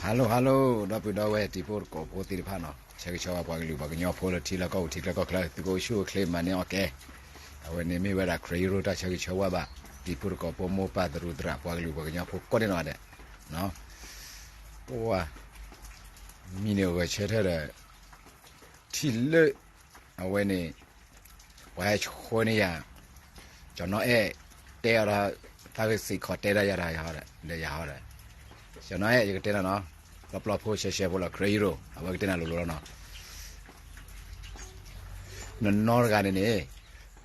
Hello hello ဒီပုၢ်ဒီဝဲၢ်တံၤဖိသကိးဖိသ့ၣ်တဖၣ်နီၤ, ဆၢဂ့ၤဆၢဝါပှၤကလုာ်ပှၤကညီဖိလၢထံလၢကီၢ်ပူၤထံချၢကီၢ်ချၢ သုကအိၣ်ဆူၣ်အိၣ်ချ့မၤန့ၢ်အီၣ်ကဲ, အဝဲန့ၣ်မ့ၢ်ဝဲဒၣ်ခရံာ်ယိရိၣ်တၢ်ဆၢဂ့ၤဆၢဝါဘၣ် တံၤဖိသကိးဖိမိၢ်ပၢ်သရူးသရၣ်ပှၤကလုာ်ပှၤကညီဖိကိးန့ၣ်နီၤဒဲး, ပဝဲ မံၤန့ၣ်ဂဲၤဆၢထၢၣ်ဒီး ထံၣ်လၢ အဝဲန့ၣ် ပှၤဟဲဆှၢန့ၢ်ယၤ, ကၠီၤနီၣ်အဲၣ် တဲအီၤဒီး သးဂ့ၢ်စ့ၢ်ကီးတဲဒၣ်ယၤဒီးယၤဟီဒီး ဒီးယၤဟီဒီး ကၠီၤနီၣ်အဲၣ် ယကတဲနၤနီၤ, ပျီပျီဖိရှဲရှဲဖိလီၤ ခရံာ်ယိရိၣ် အဝဲကတဲနၤလိၤလိၤလီၤနီၤ, နနီတဂၤန့ၣ်န့ၣ်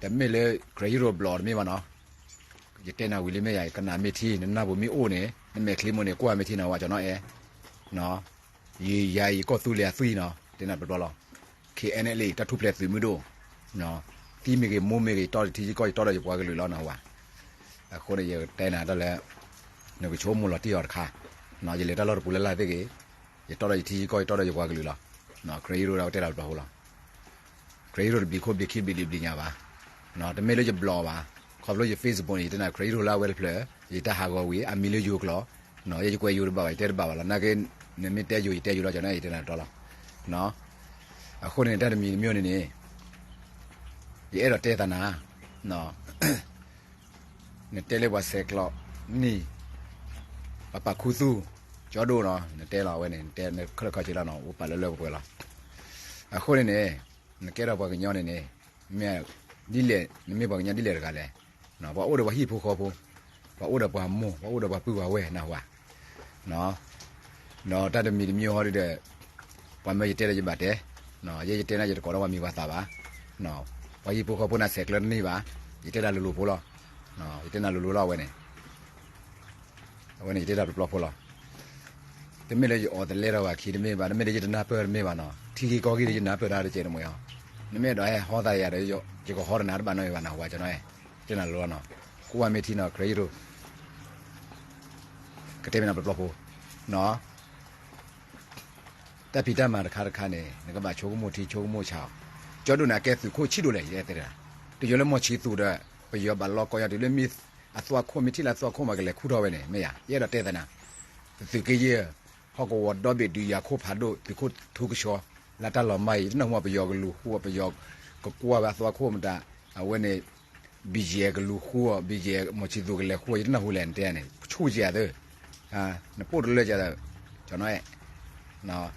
တမ့ၢ်လၢ ခရံာ်ယိရိၣ်ဘျီးတမ့ၢ်ဘၣ်နီၤ, ယတဲနၤဝံၤလံမ့ၢ်ယၤ ကနၣ်မ့ၢ်ထံ နနၢ်ပူၤမ့ၢ်အိၣ်န့ၣ် နမဲာ်ချံမိၢ်န့ၣ် ကွၢ်မ့ၢ်ထံနၤဝဲ ကၠီၤနီၣ်အဲၣ် ယယၤယကီၢ်သူလ့ၤအသွံၣ်နီၤ တဲနၤပျီပျီလီၤ, ခ့အဲန့ၣ် တၢ်ထူၣ်ဖျဲးသုးမုၢ်ဒိၣ်, သံမ့ၢ်ဂ့ၤ မိၢ်မ့ၢ်ဂ့ၤ ယတီဒီးထံယကီၢ် ယတီဒီးယပှၤကလုာ်လီၤနဝဲ, အဃိန့ၣ် ယတဲနၤတၢ်လၢ နကဆိကမိၣ်လီၤတံၢ်အီၤတခါ, ယလဲၤတၢ်လီၢ်တပူၤလၢ်လၢ်သ့ၣ်ဂ့ၤ, ယတီဒီးယထံယကီၢ် ယတီဒီးယပှၤကလုာ်လီၤ, ခရံာ်ယိရိၣ်ဒီးဝဲတဲဒၣ်ပျီပျီဖိလီၤ ခရံာ်ယိရိၣ်တဘျံးခိၣ်ဘျံးခံဘျံးဒံးဘျံးညါဘၣ်, တမ့ၢ်လၢယဘျီးဘၣ်, ခီဖျိယ Facebook န့ၣ် ယတဲနၤ ခရံာ်ယိရိၣ်လၢအဝဲတဖျၢၣ်, ယတၢ်ဟးဂီၤဝံၤ အမံၤလၢယိၤကျိာ်, ယဲယကွဲးယိၤတဘၣ်ဘၣ် ယတဲတဘၣ်ဘၣ်လီၤ, နာ်က့ နမ့ၢ်တဲယိၤ ယတဲယိၤလီၤ ကၠီၤနီၣ်အဲၣ် ယတဲနၤတတီလီၤ, အဃိန့ၣ် တၢ်တမံၤတမံၤန့ၣ်န့ၣ် ယအဲၣ်ဒိးတဲသးနၤ နတဲလၢပှၤဆဲးကျိးနံၣ်, ပှၤပာ်ခူသူၣ်, ကၠီဒိၣ်နီၤ နတဲလီၤအဝဲန့ၣ် နတဲနခၢၣ်ခီၣ်ဆ့လီၤနီၤ အိၣ်ပာ်လၢလၢပှဲၤပှဲၤလီၤ, အဃိန့ၣ်န့ၣ် နကဲထီၣ်ပှၤကညီန့ၣ်န့ၣ် မ့ၢ်ဒ်လဲၣ် နမ့ၢ်ပှၤကညီဒ်လဲၣ်တဂၤလဲၣ်, ပှၤအိၣ်ဒီးပှၤဟံၣ်ဖိဃီဖိ, ပှၤအိၣ်ဒီးပှၤမိၢ် ပှၤအိၣ်ဒီးပှၤပုၢ်ပှၤဝဲၢ်နၢ်ဟူဧါ ဒီးတၢ်တမံၤတမံၤဟီဒုဒီး ပှၤမၢယတဲဒီးယဘၣ်တဲ, ယဲယတဲန့ၣ်ယတကိးဒီးပှၤမံၤပှၤသၣ်ဘၣ်, ပှၤဟံၣ်ဖိဃီဖိန့ၣ်ဆဲးကျၢတန့ၢ်ဘၣ်, ယတဲတၢ်လိၤလိၤဖိလီၤ, ယတဲနၤလိၤလိၤလီၤအဝဲန့ၣ်, အဝဲန့ၣ်ယတဲတၢ်ပျီပျီဖိလီၤ, တမ့ၢ်လၢယအီၣ်တလဲထီၣ်ဘၣ်ခံတမ့ၢ်ဘၣ်, တမ့ၢ်လၢယတနၢ်ပၢၢ်တမ့ၢ်ဘၣ်နီၤ, ထံဂ့ၢ်ကီၢ်ဂ့ၢ်ဒီးယနၢ်ပၢၢ်တၢ်တကဲးတမှဲၤအီၤ, နမ့ၢ်အဲၣ်ဒိးဟဲဟီသးယၤဒီး ယကဟီတနၤတဘၣ်နီတမံၤဘၣ်နၢ်ဟူဧါ ကၠီၤနီၣ်အဲၣ်, ယတဲနၤလိၤလီၤနီၤ, ကွၢ်မ့ၢ်ထံနီၤ ခရံာ်ယိရိၣ် ကတဲမ့ၢ်နၤပျီပျီဖိ, တၢ်ဖံးတၢ်မၤတခါတခါန့ၣ် နကဘၣ်ဆိကမိၣ်ထံဆိကမိၣ်ဆးအီၤ, ကၠီဒိၣ်န့ၣ် အကဲသုးခိၣ်ဆံးဒိၣ်လဲၣ် ယတဲတဲဒၣ်, တယိၤလၢမီၢ်ဆံးသူၣ်ဒီး ပယီၤဘၣ်လီၤကီယၤတုၤလၢမ့ၢ်အသွၣ်ခိၣ် မ့ၢ်ထံၣ်လၢအသွၣ်ခိၣ်မးကလဲၤခူၣ်ထီၣ်ဝဲန့ၣ် မ့ၢ်ယၤ ယအဲၣ်ဒိးတဲသးနၤ, သုးက့ယဲၢ် ဟီၣ်ကဝီၤဒီဘ့ၣ်ဒုးယၤခိၣ်ဖးဒိၣ် သုးခိၣ်ထူကဆှီ လၢတၢ်လီၤမၢ်အံၤ ယတနၢ်ဟူမး ပယီၤကလူၤဃူအီၤ ပယီၤကကွၢ်ဝဲအသွၣ်ခိၣ်မတၤ, အဝဲန့ၣ် ဘံၣ်ယဲၢ်ကလူၤဃူအီၤ ဘံၣ်ယဲၢ်မီၢ်ဆံးသူၣ်ကလဲၤဃူအီၤ ယတနၢ်ဟူလဲၣ် နတဲန့ၣ် ဆူၣ်ကယၤသၢ, နပိၢ်တလၢကသၢ, ကၠီၤနီၣ်အဲၣ်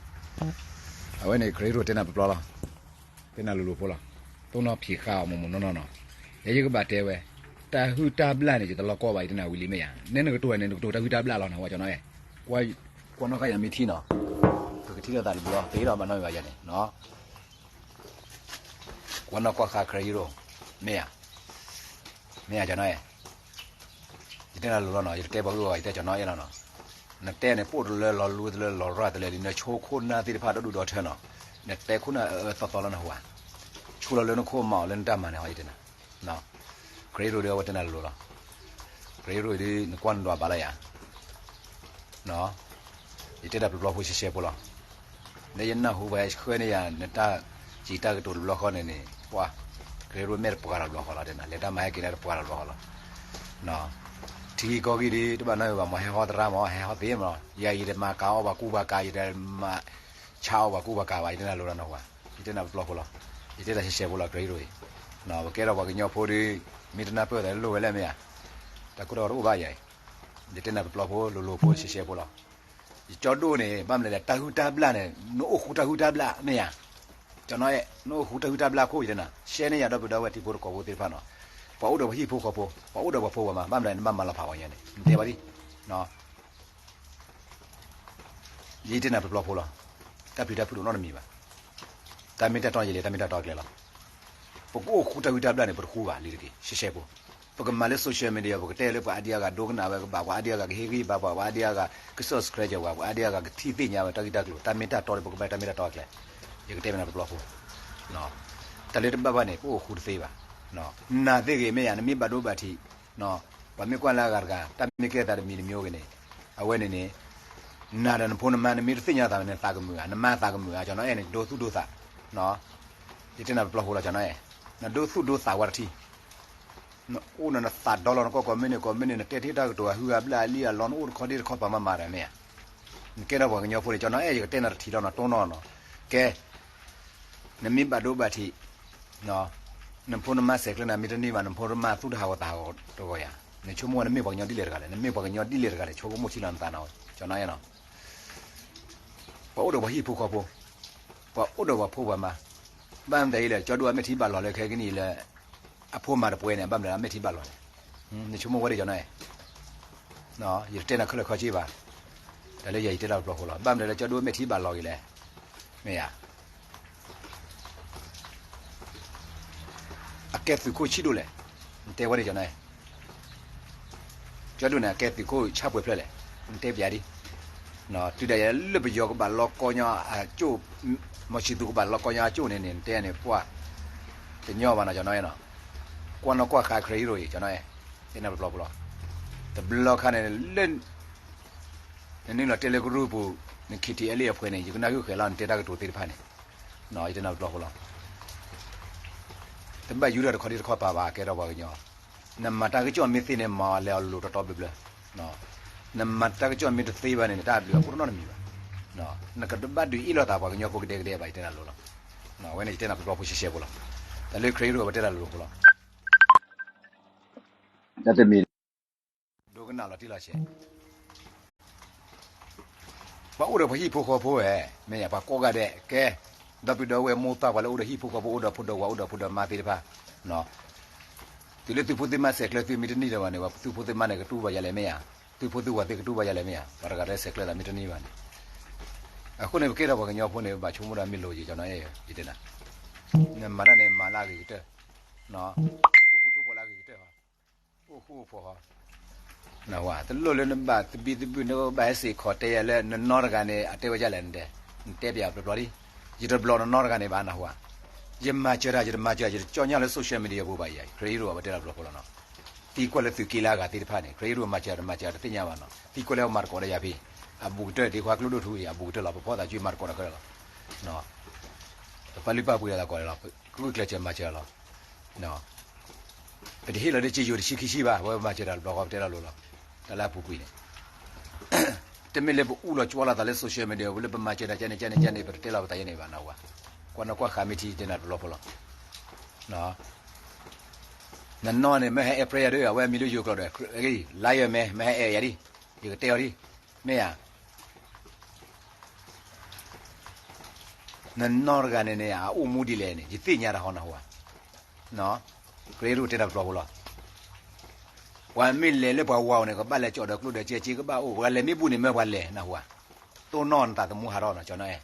အဝဲန့ၣ် ခရံာ်ယိရိၣ်တဲနၤပျီပျီလီၤ, တဲနၤလိၤလိၤဖိလီၤ, တိၢ်နီၣ်ဖံးဃာ်အီၤမိၢ်မိၢ်နီၢ်နီၢ်နီၤ, ယဲယကဘၣ်တဲဝဲ, တၢ်ဟုၣ်တၢ်ဘျၣ်န့ၣ် ယတလီၢ်ကီဘၣ် ယတဲနၤဝံၤလံမ့ၢ်ယၤ, နဲနကတိၤန့ၣ် နကတိၤတၢ်ဟုၣ်တၢ်ဘျၣ်လီၤနဝဲ ကၠီၤနီၣ်အဲၣ်, ကွၢ်နီၣ်ဃာ်ယၤမ့ၢ်ထံနီၤ, ပကထံၣ်လိာ်သးတဘျီ ပဟ့ၣ်လီၤမၤနီၣ်မ့ၢ်ဘၣ်ယၤန့ၣ် ကွၢ်နီၣ်ကွၢ်ဃာ်ခရံာ်ယိရိၣ်, မ့ၢ်ဧါ, မ့ၢ်ဧါ ကၠီၤနီၣ်အဲၣ်, ယတဲနၤလိၤလီၤနီၤ, ယတတဲပှၤဂုၤဂၤဘၣ် ယတဲကၠီၤနီၣ်အဲၣ်လီၤနီၤ, နတဲန့ၣ် ပိၢ်တလၢလီၤလူတလၢလီၤရၣ်တလၢလံ နဆိခိၣ်နၢ်သ့ၣ်တဖၣ်ဒီဒူၣ်ဒီထၢနီၤ, နတဲခိၣ်နၢ်အၢအၢသီသီလီၤနဟူဧါ, ဆိလီၤလၢနခိၣ်မၤအီၤလၢနတၢ်မၤန့ၣ်ဟီ ယတဲနၤ ခရံာ်ယိရိၣ်ဒီး အဝဲတဲနၤလိၤလီၤ, ခရံာ်ယိရိၣ်အံၤဒ် နကွၢ်နဒွးဘၣ်လၢယၤ, ယတဲတၢ်ပျီပျီဖိရှဲရှဲဖိလီၤ, လၢယနၢ်ဟူပှၤဟဲဆှၢန့ၢ်ယၤ နတၢ်စံးတၢ်ကတိၤတဘျီဃီန့ၣ်န့ၣ် ပှၤ ခရံာ်ယိရိၣ်မဲာ်တပှၤလီၤတဘျီဃီလီၤ တဲနၤ လဲၤတၢ်မၤဟဲက့ၤန့ၣ်တပှၤလီၤတဘျီဃီလီၤ, ထံဂ့ၢ်ကီၢ်ဂ့ၢ်ဒ် တဘၣ်နီတမံၤဘၣ် မ့ၢ်ဟဲဟီသရၣ်မ့ၢ် ဟဲဟီသ့မ့ၢ် ယၤယတမၤကၤအီၣ်ပှၤကူပှၤကၤ ယတမၤဆါအီၣ်ပှၤကူပှၤကၤဘၣ် ယတဲနၤလိၤလီၤနဟူဧါ, ယတဲနၤပျီပျီဖိလီၤ, ယတဲတၢ်ရှဲရှဲဖိလီၤ ခရံာ်ယိရိၣ်အံၤ, ပကဲထီၣ်ပှၤကညီဖိဒီး မ့ၢ်တနၢ်ပၢၢ်သးလိၣ်ဝဲလဲၣ်မ့ၢ်ဧါ, တၢ်ကီတၢ်ခဲတအိၣ်ဘၣ်ယၤအံၤ, ယတဲနၤပျီပျီဖိလိၤလိၤဖိရှဲရှဲဖိလီၤ, ယကၠီဒိၣ်န့ၣ် ဘၣ်မနုၤလဲၣ် တၢ်ဟုၣ်တၢ်ဘျၣ်န့ၣ် နအိၣ်ဃူတၢ်ဟုၣ်တၢ်ဘျၣ်မ့ၢ်ဧါ, ကၠီၤနီၣ်အဲၣ် နအိၣ်ဃူတၢ်ဟုၣ်တၢ်ဘျၣ်ခိၣ် ယတဲနၤ ရှဲန့ၢ်ယၤဒီပုၢ်ဒီဝဲၢ်ထံဖိတကိးဖိသ့ၣ်တဖၣ်နီၤ, ပှၤအိၣ်ဒီးပှၤဟံၣ်ဖိဃီဖိ ပှၤအိၣ်ဒီးပှၤဖိပှၤမါ ဘၣ်မနုၤလဲၣ် နဘၣ်မၤလီၤဖးပှၤကညီန့ၣ် နတဲဘၣ်ဒ် ယတဲနၤပျီပျီဖိလီၤ, တၢ်ဖံးတၢ်ဖုးတအိၣ်နီတမံၤဘၣ်, တၢ်မ့ၢ်တၢ်တီယလဲၤ တၢ်မ့ၢ်တၢ်တီကျဲလီၤ, ပကအိၣ်ဃူတၢ်ဟုၣ်တၢ်ဘျၣ်န့ၣ် ပတဃူဘၣ်လံတက့ၢ် ရှဲရှဲဖိ, ပကမၤလၢ social media ပကတဲလၢပှၤအါဒံအါဂၤဒိကနၣ်ဝဲကဘၣ် ပှၤအါဒံအါဂၤကဟ့ၣ်ဂံၢ်ဘါပှၤ ပှၤအါဒံအါဂၤက subscribe ပှၤ ပှၤအါဒံအါဂၤကထံၣ်သ့ၣ်ညါဝဲတၢ်ဂ့ၢ်တၢ်ကျိၤ တၢ်မ့ၢ်တၢ်တီန့ၣ် ပကဘၣ်တၢ်မ့ၢ်တၢ်တီကျဲ, ယကတဲမ့ၢ်နၤပျီပျီဖိ တၢ်လၢတဘၣ်ဘၣ်န့ၣ် ပအိၣ်ဃူတသ့ဘၣ်, နာ်သ့ၣ်ဂ့ၤမ့ၢ်ယၤ နမ့ၢ်ဘၣ်ဒိဘၣ်ထံး, ပှၤမ့ၢ်ကွၢ်လၢအဂၤတဂၤ တၢ်မ့ၢ်ကဲသးတမံၤတမံၤအိၣ်ဂ့ၤန့ၣ်, အဝဲန့ၣ်န့ၣ်, နၤဒီးနဖိနမါ နမ့ၢ်တသ့ၣ်ညါသး နသးကမုာ်ဧါ, နမါသးကမုာ်ဧါ, ကၠီၤနီၣ်အဲၣ်န့ၣ် ဒိသူၣ်ဒိသး, ယတဲနၤပျီပျီဖိလီၤ ကၠီၤနီၣ်အဲၣ်, နဒိသူၣ်ဒိသးဝဲတထံၣ် နအိၣ်နသးဒီလီၤနကီၢ်ကိးမုၢ်နံၤကိးမုၢ်နံၤ နတဲတ့ၢ်တၢ်ကတိၤအဟုအဘျၣ်အလံၣ်အလီ နအိၣ်တခီဒ့တခီပၤမးမးဒီးမ့ၢ်ဧါ, နကဲထီၣ်ပှၤကညီဖိန့ၣ် ကၠီနီၤအဲၣ် ယကတဲနၤတထံၣ်လီၤနီၤ တိၢ်နီၣ်နီၤ, ကဲ နမ့ၢ်ဘၣ်ဒိဘၣ်ထံး နဖိနမါဆဲးကျၢနၤမ့ၢ်တန့ၢ်ဘၣ် နဖိနမါသူတဟးဂီၤသးဟးဂီၤတဂီၤယၤ, နဆိကမိၣ်ဝဲနမ့ၢ်ပှၤကညီဒ်လဲၣ်တဂၤလဲၣ်, နမ့ၢ်ပှၤကညီဒ်လဲၣ်တဂၤလဲၣ် ဆိကမိၣ်ထံလီၤနသးနီၤ ကၠီနီၤအဲၣ်နီၤ ပှၤအိၣ်ဒီးပှၤဟံၣ်ဖိဃီဖိ, ပှၤအိၣ်ဒီးပှၤဖိပှၤမါ, ဘၣ်မတၤအံၤလဲၣ် ကၠီဒိၣ်အမဲာ်ထံဘၣ်လီၤလၢခဲကနံၣ်အံၤလၢ အဖိမၤတပှဲၤန့ၣ် ဘၣ်မတၤအမဲာ်ထံဘၣ်လီၤလဲၣ်, နဆိကမိၣ်ဝဲဒၣ်ကၠီနီၤအဲၣ် ယတတဲနၤခဲလၢာ်ခဲဆ့ဘၣ်, တၢ်လၢယၤယတဲတၢ်တဘျီဃီလီၤ, ဘၣ်မနုၤလၢကၠီဒိၣ်မဲာ်ထံဘၣ်လီၤဂ့ၤလဲၣ်, မ့ၢ်ဧါ, အကဲသုးခိၣ်ဆံးဒိၣ်လဲၣ်, နတဲဝဲဒၣ်ကၠီနီၤအဲၣ်, ကၠီဒိၣ်န့ၣ် အကဲသုးခိၣ်ဆၣ်ပှဲၤဖျၢၣ်လဲၣ်, နတဲပျးဒ်, တုၤဒၣ်ယၤလၢပယီၤကဘၣ်လီကီညီအကၠိၣ်, မီၤဆံသူကဘၣ်လီကီညီအကၠိၣ်န့ၣ်န့ၣ် နတဲန့ၣ် ပှၢ်, တညီဘၣ်နီၤ ကၠီနီၤအဲၣ်နီၤ, ကွၢ်နီၣ်ကွၢ်ဃာ် ခရံာ်ဟံးရိၤအံၤ ကၠီနီၤအဲၣ်, တဲနၤတဘျီဃီလီၤ, တဘျီခါန့ၣ်လၢ နနုာ်လီၤတဲလၢကရူၢ်ပူၤ, နခံထံအဲလ့ၣ်အဖှဲးန့ၣ် ယကနၣ်ဃုာ်ဃဲၤလီၤ နတဲတၢ်ကတိၤသ့ၣ်တဖၣ်န့ၣ်, ယတဲနၤတဘျီဃီလီၤ, တဘၣ်ယူၤထီၣ်တခီဒံတခီပၤဘၣ် ကဲထီၣ်ပှၤကညီ, နမၤတၢ်ကစီၣ်မ့ၢ်သ့န့ၣ် မၤအီၤလဲၤအီၤလိၤတီတီဘျၢဘျၢ, နမၤတၢ်ကစီၣ်မ့ၢ်တသ့ဘၣ်န့ၣ် နတၢ်ဘျုးအဖိတနီတမံၤဘၣ်, နကဘၣ်ဒုးအ့ၣ်လိာ်သးပှၤကညီဖိကဒဲကဒဲဘၣ် ယတဲနၤလိၤလီၤ, အဝဲန့ၣ်ယတဲနၤတဘျီဖိရှဲရှဲဖိလီၤ, တၢ်လၢခရံာ်ဟံးရိၤ ပတဲတၢ်လိၤလိၤဖိလီၤ တၢ်တမံၤ ဒိကနၣ်လီၤတံၢ်လီၤဆဲး, ပှၤအိၣ်ဒီးပှၤဟံၣ်ဖိဃီဖိဝဲ, မ့ၢ်ယါ ပှၤကိးဂၤဒဲး ကဲ, ဒီပုၢ်ဒီဝဲၢ်မိၢ်ပၢ် ပှၤလၢအိၣ်ဒီးဟံၣ်ဖိဃီဖိ အိၣ်ဒီးဖိဒီးဝၤ အိၣ်ဒီးဖိဒီးမါသ့ၣ်တဖၣ်, တုၤလၢသုဖိသုမါဆဲးကျၢသုမ့ၢ်တန့ၢ်ဒီးဘၣ်န့ၣ် ပှၤသုဖိသုမါန့ၣ် ကတူၢ်ဘၣ်ယၤလဲၣ် မ့ၢ်ယါ, သုဖိသုဝၤသ့ၣ်ကတူၢ်ဘၣ်ယၤလဲၣ် မ့ၢ်ယါ, ပှၤတဂၤတဆဲးကျၢသးမ့ၢ်တန့ၢ်ဘၣ်န့ၣ်, အဃိန့ၣ် ပကဲထီၣ်ပှၤကညီဖိန့ၣ် ဘၣ်ဆိကမိၣ်တၢ်မ့ၢ်လိၤယံၤ ကၠီနီၤအဲၣ် ယတဲနၤ နမၤတၢ်န့ၣ် မၤလၢအဂ့ၤကတၢၢ်, ထိၣ်ဃူထိၣ်ဖိးလၢအဂ့ၤကတၢၢ်, အိၣ်ဃူအိၣ်ဖိးဃီ, တလိၣ်လၢနဘၣ်သဘံၣ်သဘုၣ် နဘၣ်ဟဲစ့ၢ်ကီးတဲယၤလၢနနီတဂၤန့ၣ် အတဲဝဲဒ်လဲၣ်နတဲ, နတဲပျးပျီပျီလံ, ယတဘျီနနီတဂၤန့ၣ်ဘၣ်နၢ်ဟူဧါ, ယမၤစၢၤတၢ် ယတမၤစၢၤ ယတကၠီညါလၢ social media ပူၤဘၣ်ယၤ ခရံာ်ဟံးရိၤ ပတဲတၢ်တဘျီဖိလီၤနီၤ, သံကွၢ်လၢသုးက့လၢအဂၤသ့ၣ်တဖၣ်န့ၣ် ခရံာ်ဟံးရိၤမၤစၢၤတမၤစၢၤတသ့ၣ်ညါဘၣ်နီၤ, သံကွၢ်လၢအမၤသကိးဒီးယၤဖဲ အဘူးကတၢၢ်ဒ်ခွါကျိဒိၣ်ထူအံၤ အဘူးကတၢၢ်လီၤ ပဖီသးစုမၤသကိးဒီးခဲလၢာ်လီၤ, ပပာ်လုၢ်ပာ်ပှ့ၤတၢ်သကိးဒီးလီၤ ပဂုာ်ကျဲးစၢးမၤစၢၤလီၤ ပတဟ့ၣ်လီၤဒီးစ့ယိၤတဆံခံဆံဘၣ် အဝဲမၤစၢၤတၢ်တဘျီဃီ ပတဲတၢ်လိၤလီၤ, တၢ်လၢအပူၤကွံာ်န့ၣ် တမ့ၢ်လၢပအူလီၤကွၢ်လီၤသးလၢ social media လၢပမၤစၢၤတၢ်ကဲန့ၣ်ကဲန့ၣ်ကဲန့ၣ် ပတတဲလီၤပသးယဲန့ၣ်ဘၣ်နၢ်ဟူဧါ, ကွၢ်နီၣ်ကွၢ်ဃာ်မ့ၢ်ထံတဲနၤတဘျီဖိလီၤ, နနီၢ်န့ၣ် မ့ၢ်ဟဲအဲၣ် prayer ဒီး အဝဲမံၤလၢယိၤကျိာ်ဒီး လါယွၤမဲ မ့ၢ်ဟဲအဲၣ်ယၤဒ်, ယကတဲအီၤဒ်, မ့ၢ်ယါ နနီၢ်တဂၤန့ၣ်န့ၣ် အအိၣ်မူဒ်လဲၣ်န့ၣ် ယသ့ၣ်ညါတၢ်ဟီနၢ်ဟူဧါ, ခရံာ်ဟံးရိၤတဲတၢ်တဘျီဖိလီၤ, ပှၤမ့ၢ်လဲၤလၢပှၤဝၤအအိၣ်န့ၣ် ကဘၣ်လဲၤကၠီၣ်ဒီးကျိဒီးစဲစ့ကဘၣ်အိၣ် ပှၤလဲၤမ့ၢ်ဘူၣ်န့ၣ်မ့ၢ်ပှၤလဲၤ နၢ်ဟူဧါ, တိၢ်နီၣ်နသးသမူဟးထီၣ်နီၤ ကၠီနီၤအဲၣ်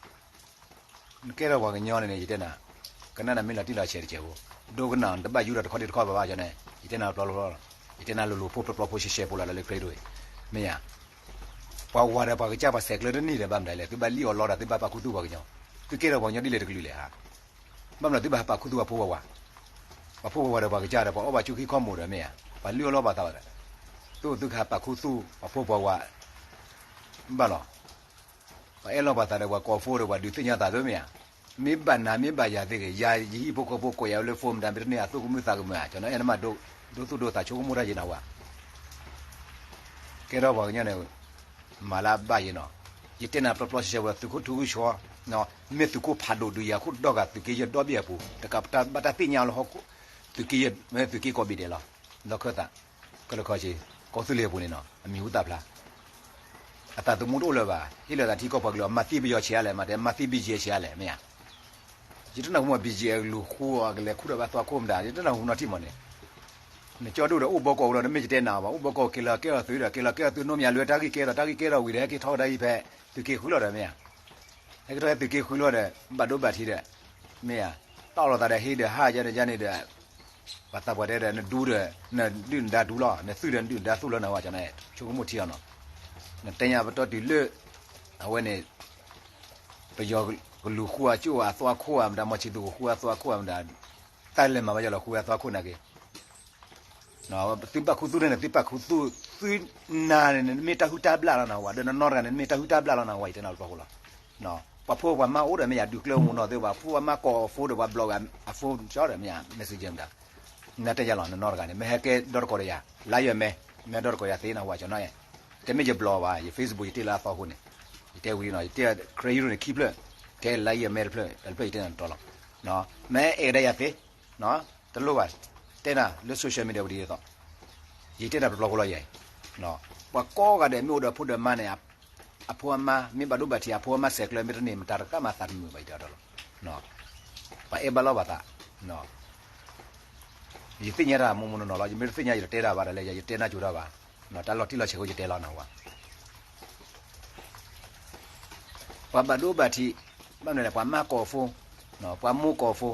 နကဲထီၣ်ပှၤကညီန့ၣ်န့ၣ် ယတဲနၤ, ကနၣ်နမ့ၢ်လီၤတံၢ်လီၤဆဲးတကဲးဖိ, ဒိကနၣ် နတဘၣ်ယူၤထီၣ်တခီဒံတခီဘၣ်ဘၣ် ကၠီနီၤအဲၣ် ယတဲနၤတဘျီဖိလီၤ, ယတဲနၤလိၤလိၤဖိပျီပျီဖိရှဲရှဲဖိလီၤ လၢခရံာ်ဟံးရိၤအံၤ, မ့ၢ်ယါ ပှၤဝၤဒီးပှၤကစၢ်ပှၤဆဲးကျၢတန့ၢ်ဒီး ဘၣ်မတၤလဲၣ် သုဘၣ်လံၣ်အီၣ်လီတၢ် သုဘၣ်ပာ်ခူသူၣ်ပှၤကညီ, သုကဲထီၣ်ပှၤကညီဒ်လဲၣ်တကလုာ်လဲၣ်ဧါ, ဘၣ်မနုၤသုဘၣ်ဟးပာ်ခူသူၣ်ပှၤဖိပှၤဝၤ, ပှၤဖိပှၤဝၤဒီးပှၤကစၢ်ဒီး ပှၤအီၣ်ဘၣ်ဆူၣ်ခံခီၣ်မိၣ်ဒီး မ့ၢ်ဧါ, ပှၤလံၣ်အီၣ်လီဘၣ်သးဘၣ်ဒီး, သုသုကဟးပာ်ခူသူၣ်ပှၤဖိပှၤဝၤ, ဘၣ်လီၤ ပှၤအဲၣ်လီၤပှၤသးဒီး ပှၤကိးဖိဒီး ပှၤဒုးသ့ၣ်ညါသးသိး မ့ၢ်ဧါ, မ့ၢ်ဘၣ်နၤမ့ၢ်ဘၣ်ယၤသ့ၣ်ဂ့ၤ ယၤယဟံၣ်ဖိဃီဖိကိးယၤလၢ phone မတၤမ့ၢ်တန့ၢ်အသူၣ်ကမုၢ်သးကမုၢ်ဧါ, ကၠီနီၤအဲၣ် နမၤဒိသူၣ်ဒိသး ဆိကမိၣ်တၢ်ယဲနၢ်ဟူဧါ ကဲထီၣ်ပှၤကညီန့ၣ် မၤလၢအဘၣ်ယဲနီၤ, ယတဲနၤပျီပျီရှဲရှဲဝဲ သုးခိၣ်ထူကဆှီ, မ့ၢ်သုးခိၣ်ဖးဒိၣ်ဒုးယၤခိၣ်ဒီဂၤ သုးက့ယဲၢ်ဒီဘ့ၣ်အပူၤ တကးပတၢ်ဘၣ်တၢ်သ့ၣ်ညါလၢဟီၣ်ခိၣ်, သုးက့ယဲၢ် မ့ၢ်သုးက့ကိးဘ့ၣ်ဒဲးလီၤ, ဒီးခၢၣ်သး, ခဲလၢာ်ခဲဆ့, ကီၢ်သူလ့ၤအပူၤန့ၣ်နီၤ အမံၤဟူသၣ်ဖျါ အသးသမူတအိၣ်လၢၤဘၣ်, ဟ့ၣ်လီၤသးထံကီၢ်ပှၤကလုာ်အီၤ မၤသံပယီၤဆံးအါလဲၣ်, မၤသံ BGF ဆံးအါလဲၣ်, မ့ၢ်ဧါ, ယတနၢ်ဟူမ့ၢ် BGF ကလူၤဃူအီၤ ကလဲၤခူၣ်ဒီးဘၣ်သွါခိၣ်မတၤ, ယတနၢ်ဟူနီတမံၤန့ၣ်, နကၠီဒိၣ်ဒီးအိၣ်ဘီကီၢ်အိၣ်ဒီး နမ့ၢ်ယတဲနၤအီၤဘၣ်, အိၣ်ဘီကီၢ်က့ၤလီၤကဲထီၣ်သုးဒီး က့ၤလီၤကဲထီၣ်သုးနိမ့ၢ်ယၤလွဲတၢ်ဂ့ၢ်ကဲထီၣ် တၢ်ဂ့ၢ်ကဲထီၣ်ဝံၤဒီး ဟဲက့ၤထီၣ်ကဒါအံၤဖဲ သုးက့ဃုလီၤဒီး မ့ၢ်ဧါ, ဟဲက့ၤထီၣ်ဟဲသုးက့ဃုလီၤဒီး ဘၣ်ဒိဘၣ်ထံးဒီး, မ့ၢ်ဧါ, တီၢ်လိာ်သးဒီးဟ့ဒီးဟးယန့ၣ်ယန့ၣ်ဒီး ပှၤသးပှၢ်တဲဒီး နဒူဒီး နဒုၣ်နဒါဒူလီၤ, နသုးဒီးနဒုၣ်နဒါသုးလီၤ နဝဲကၠီနီၤအဲၣ်, ဆိကမိၣ်ထံအီၤနီၤ, နတဲညါပတီၢ်တုၤလၢ အဝဲန့ၣ် ပယီၤကလူၤဃူအကၠိၣ်အသွါခိၣ်ဧါမတၤ, မီၤဆံသူကဃူအသွါခိၣ်ဧါမတၤ, တၢ်လဲၤမၤဘၣ်ယလီၤဃူအသွါခိၣ်နာ်က့ သုဘၣ်ခူသူၣ်န့ၣ် သုဘၣ်ခူသူၣ်, သုနၤန့ၣ် နမ့ၢ်တၢ်ဟုၣ်တၢ်ဘျၣ်လီၤနဝဲ, ဒီးနနီၢ်တဂၤန့ၣ် နမ့ၢ်တၢ်ဟုၣ်တၢ်ဘျၣ်လီၤနဝဲ ယတဲနၤတဘျီဃီလီၤ. ပှၤဖိပှၤမါအိၣ်ဒီးမ့ၢ်ယၤ ဒုးကျဲအိၣ်မူနီၢ်သ့ဘၣ်, ဖိပှၤမါကိးအဖိဒီးပှၤဘျီဂၤအဖိကၠီဒီးမ့ၢ်ယၤ messenger မတၤ, နတဲယၤလီၤ နနီၢ်တဂၤန့ၣ် မ့ၢ်ဟဲကဲဒီတကိးဒီးယၤ, လါယွၤမဲ, မ့ၢ်ဟဲဒီတကိးယၤသ့နဝဲကၠီနီၤအဲၣ်, တမ့ၢ်ယဘျီဘၣ်, ယ Facebook ယတ့ၢ်လၢအသီအဃိန့ၣ် ယတဲဝံၤနီၤ, ယတဲ credit န့ၣ် ခံဖျၢၣ်, ထဲလါယဲၢ်မဲတဖျၢၣ်, တဖျၢၣ်ယတဲနၤတီလီၤ. မ့ၢ်အဲၣ်ကဒါယၤသ့, တလိၣ်ဘၣ်, တဲနၤလၢ social media ဝံၤဒ်သိး, ယတဲနၤပျီပျီဖိလီၤယဲ, ပှၤကိးဂၤဒဲးမ့ၢ်အိၣ်ဒီးဖိဒီးမါန့ၣ်, အဖိအမါ မ့ၢ်ဘၣ်ဒိဘၣ်ထံး အဖိအမါဆဲးကျၢ မ့ၢ်တန့ၢ်မတၤတကးမၤသးတမုာ်ဘၣ် ယတဲအီၤတီလီၤ. ပှၤအဲၣ်ဘၣ်လီၤဘၣ်သး, ယသ့ၣ်ညါတၢ်မိၢ်မိၢ်နီၢ်နီၢ်လီၤ, ယမ့ၢ်တသ့ၣ်ညါယတတဲတၢ်ဘၣ်ဒီးလဲၣ်, ယတဲနၢ်ကၠိတၢ်ဘၣ်, တၢ်လီၤတံၢ်လီၤဆဲးဖိယတဲလီၤနဝၤ ပှၤဘၣ်ဒိဘၣ်ထံး, ဘၣ်မနုၤလဲၣ် ပှၤမါကိးဖိ, ပှၤမိၢ်ကိးဖိ,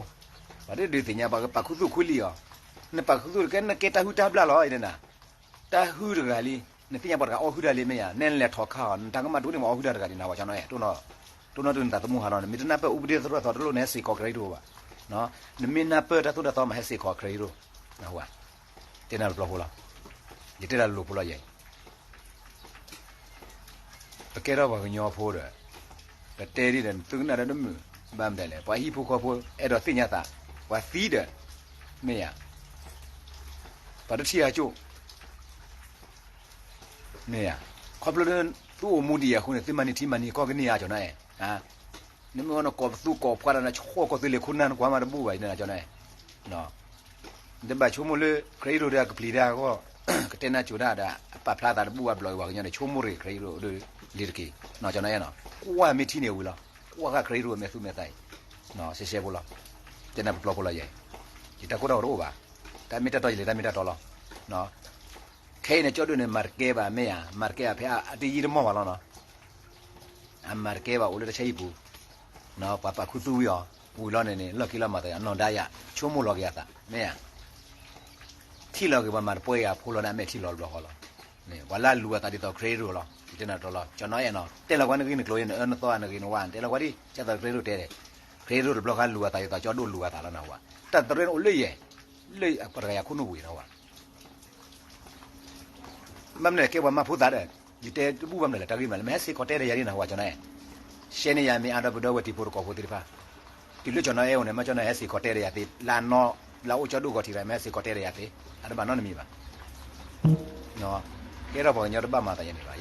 ပှၤဒုးဒုးသ့ၣ်ညါ ပှၤပာ်ခူသူၣ်ခူလံအီၤ, နပာ်ခူသူၣ်တကဲ နကဲတၢ်ဟုၣ်တၢ်ဘျၣ်လီၤ ယတဲနၤ, တၢ်ဟုၣ်တဂၤလံ, နသ့ၣ်ညါပှၤတဂၤအီၣ်ဟုၣ်တၢ်လံမ့ၢ်ယၤ, နဲနလဲၤထီၣ်ခါအီၤ နတၢ်ကမၣ်ဒိၣ်န့ၢ်ပှၤအီၣ်ဟုၣ်တၢ်တဂၤဒံးနဝၤ ကၠီနီၤအဲၣ်, တိၢ်နီၣ်တုၤနသးသမူဟးထီၣ်န့ၣ် မ့ၢ်တနၢ်ပၢၢ် ဥပဒေသရၣ်သီ တလိၣ်နဟဲစ့ၢ်ကီး credit ဘၣ်, နမ့ၢ်နၢ်ပၢၢ်တၢ်သိၣ်တၢ်သီမး ဟဲစ့ၢ်ကီး credit နဝၤ, တဲနၤပျီပျီဖိလီၤ, ယတဲနၤလိၤလိၤဖိလီၤယဲ ပကဲထီၣ်ပှၤကညီဖိဒီး, ပတဲဒ်ဒီး သုကနၣ်ဒီးတမုာ်, ဘၣ်မတၤလဲၣ် ပှၤဟံၣ်ဖိဃီဖိ အဲၣ်ဒိးသ့ၣ်ညါသး, ပှၤသံဒီး, မ့ၢ်ယၤ, ပှၤတထံၣ်အကၠိၣ်, မ့ၢ်ယၤ, ခီဖျိလၢ သုအိၣ်မူဒံးအဃိန့ၣ် သုမၤန့ၢ်ထံမၤန့ၢ်ကီၢ်ကန့ၢ်ဧါ ကၠီနီၤအဲၣ်, နမ့ၢ်ဝဲနကိးပသူကိးပှၤဒီး နဆိကီၢ်သုလ့ၤခိၣ်နၢ် နကွၢ်မးတဘူၣ်ဘၣ် ယတဲနၤ ကၠီနီၤအဲၣ် နတဘၣ်ဆိကမိၣ်လၢ ခရံာ်ဒိၣ်ဒီးအကပျံၤတၢ်အဂီၢ်, ကတဲနၢ်ကၠိတၢ်ဒီး အပာ်ဖျါသးတဘူၣ်ဘၣ်ဘျီအံၤ ပှၤကညီန့ၣ် ဆိကမိၣ်ရ့ၣ် ခရံာ်ဒိၣ်ဒိၣ်လံတက့ၢ်, ကၠီနီၤအဲၣ်နီၤ, ကွၢ်မ့ၢ်ထံန့ၣ်ဝံၤလီၤ, ကွၢ်ဃာ်ခရံာ်ဒိၣ်မဲာ်သူမဲာ်သးအံၤ, ရှဲရှဲဖိလီၤ, တဲနၤပျီပျီဖိလီၤယဲ, ယတၢ်ကိၢ်တၢ်ဂီၤတအိၣ်ဘၣ်, တၢ်မ့ၢ်တၢ်တီယလဲၤတၢ်မ့ၢ်တၢ်တီလီၤ, ခဲအံၤန့ၣ် ကၠီဒိၣ်န့ၣ် မၤတကဲဘၣ်မ့ၢ်ဧါ, မၤတကဲဘၣ်ဖဲအတယံာ်တမီၢ်ဘၣ်လီၤနီၤ အမၤတကဲဘၣ်အိၣ်လၢတၢ်ဆါဟံၣ်ပူၤ, ပှၤပာ်ခူသူၣ်ဝံၤအီၤ, ဝံၤလီၤန့ၣ်န့ၣ် လီၢ်ခံလီၤမၤသးနီၢ်ဒါယၤ, ဆိကမိၣ်လီၤက့ၤအသး မ့ၢ်ဧါ, ထံၣ်လီၤက့ၤပှၤမၤတပှဲၤအံၤအဖိလီၤန့ၣ် အမဲာ်ထံလီၤတဘျီဃီလီၤ, ပှၤလၢအလူၤအသးဒ်သိးခရံာ်ဒိၣ်လီၤ, ယတဲနၤတလီၤ ကၠီနီၤအဲၣ်နီၤ, တဲလီၤကွၢ်နဂ့ၢ်နကျိၤအံၤ နအၢနသီနဂ့ၤနဝါ တဲလီၤကွၢ်ဒ် ကၢ်သိးခရံာ်ဒိၣ်တဲဒဲး, ခရံာ်ဒိၣ်တဘျီဃီလူၤအသးဒ်သိးကၠီဒိၣ်လူၤအသးလီၤနဝၤ, တၢ်တရၢန့ၣ်အိၣ်လၢယဲ, လၢပှၤတဂၤယၤခိၣ်နူာ်ပူၤအံၤနဝၤ ဘၣ်မနုၤလဲၣ် ကဲပှၤမၤဖိသၣ်ဒီး, ယတဲတဘူၣ်ဘၣ်မနုၤလဲၣ် တၢ်ဂ့ၢ်မးလဲၣ် မ့ၢ်ဟဲစ့ၢ်ကီးတဲဒီးယၤဒ်နၢ်ဟူဝဲ ကၠီနီၤအဲၣ်, ရှဲန့ၢ်ယၤမ့ၢ်အါဒီးပဒီပုၢ်ဝဲၢ်တံၤဖိသကိးဖိသ့ၣ်တဖၣ်, တုၤလၢကၠီနီၤအဲၣ်အိၣ်န့ၣ် မ့ၢ်ကၠီနီၤအဲၣ်ဟဲစ့ၢ်ကီးတဲဒီးယၤသ့, လၢအနီၢ်, လၢအအိၣ်ကၠီဒိၣ်ဂီၤထံးရၤ မ့ၢ်ဟဲစ့ၢ်ကီးတဲဒီးယၤသ့, အတဘၣ်နီတမံၤဘၣ် ကဲထီၣ်ပှၤကညီတဘၣ်မၤသးယဲန့ၣ်ဘၣ်,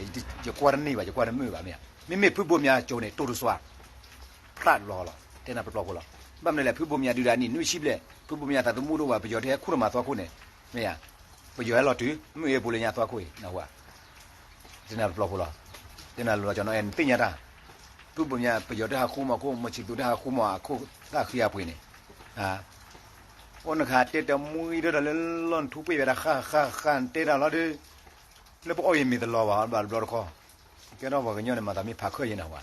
ယကွၢ်တန့ၢ်ဘၣ် ယကွၢ်တမုာ်ဘၣ်မ့ၢ်ဧါ, မ့မ့ၢ်ဖုဘိမၠးကၠိန့ၣ် တိၢ်တစွါ ဖျးတဘျီဃီလီၤ, တဲနၤပျီပျီဖိလီၤ, ဘၣ်မနုၤလဲၣ် ဖုဘိမၠးဒုးဒၣ်နံၣ်နွံဆံဘျဲၣ် ဖုဘိမၠးသးသမူတအိၣ်ဘၣ် ပယီၤတဟဲခူၣ်တမၤသွါခိၣ်န့ၣ်, မ့ၢ်ဧါ, ပယီၤဟဲလီၤတုၤ မုၢ်အ့ပူၤလၢညါသွါခိၣ်အံၤ နၢ်ဟူဧါ, တဲနၤပျီပျီဖိလီၤ, တဲနၤလိၤလီၤ ကၠီနီၤအဲၣ် နသ့ၣ်ညါတၢ်, ဖုဘိမၠးပယီၤတဟးဃူမၤခိၣ် မုၢ်ဆံးသူတဟးဃူမၤအခိၣ်သၣ်ဃံအပှ့ၤန့ၣ် အိၣ်နခးတဲတမှံဒၢဒီးလၢလီၢ်နထူပှ့ၤဝဲဒၣ်ဃၣ်ဃၣ်ဃၣ် နတဲတၢ်လီၤဒီး လၢပအီၣ်ယမ့ၤတလီၤဘၣ် ဘၣ်တဘျီတခီ, ကဲထီၣ်ပှၤကညီန့ၣ် မၤသးမ့ၢ်ဖးခၢၣ်ယဲနၢ်ဟူဧါ,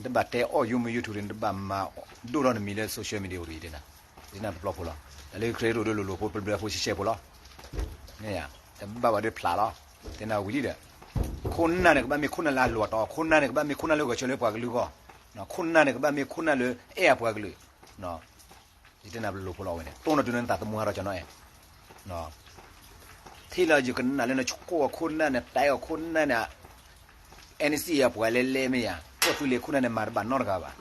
နတဘၣ်တဲအီၣ်ယိမ့ၢ် YouTube န့ၣ် နတဘၣ်မၤဒိၣ်ထီၣ်နမံၤလၢ social media အိၣ်တဂ့ၤတဲနၤ, တဲနၤပျီပျီဖိလီၤ, တၢ်လၢခရံာ်ဒိၣ်ဒိၣ်လိၤလိၤဖိ ပျၢၤပျၢၤဖိရှဲရှဲဖိလီၤ, မ့ၢ်ဧါ, တဘၣ်ဘၣ်ဒီးဖျးလီၤ, တဲနၤဝံၤလံဒီး ခိၣ်နၢ်န့ၣ် ကဘၣ်မ့ၢ်ခိၣ်နၢ်လၢအလိၤအတီ ခိၣ်နၢ်န့ၣ် ကဘၣ်မ့ၢ်ခိၣ်နၢ်လၢဂဲၤဆၢလၢပှၤကလုာ်အဂီၢ်, ခိၣ်နၢ်န့ၣ် ကဘၣ်မ့ၢ်ခိၣ်နၢ်လၢအဲၣ်အပှၤကလုာ်, ယတဲနၤပျီပျီဖိလီၤဝဲန့ၣ် တိၢ်နီၣ်တုၤနသးသမူဟးထီၣ်ကၠီနီၤအဲၣ်, ထဲလၢယကနၣ်လၢနဆိၣ်အီၤခိၣ်နၢ်န့ၣ် တဲအီၤခိၣ်နၢ်န့ၣ်, အဲၣ်နစံၣ်အံၤ ပှၤလဲၤလဲၤမ့ၢ်ယၤ ကီၢ်သူလ့ၤခိၣ်နၢ်န့ၣ် မၤတဘၣ်နီတဂၤဘၣ်,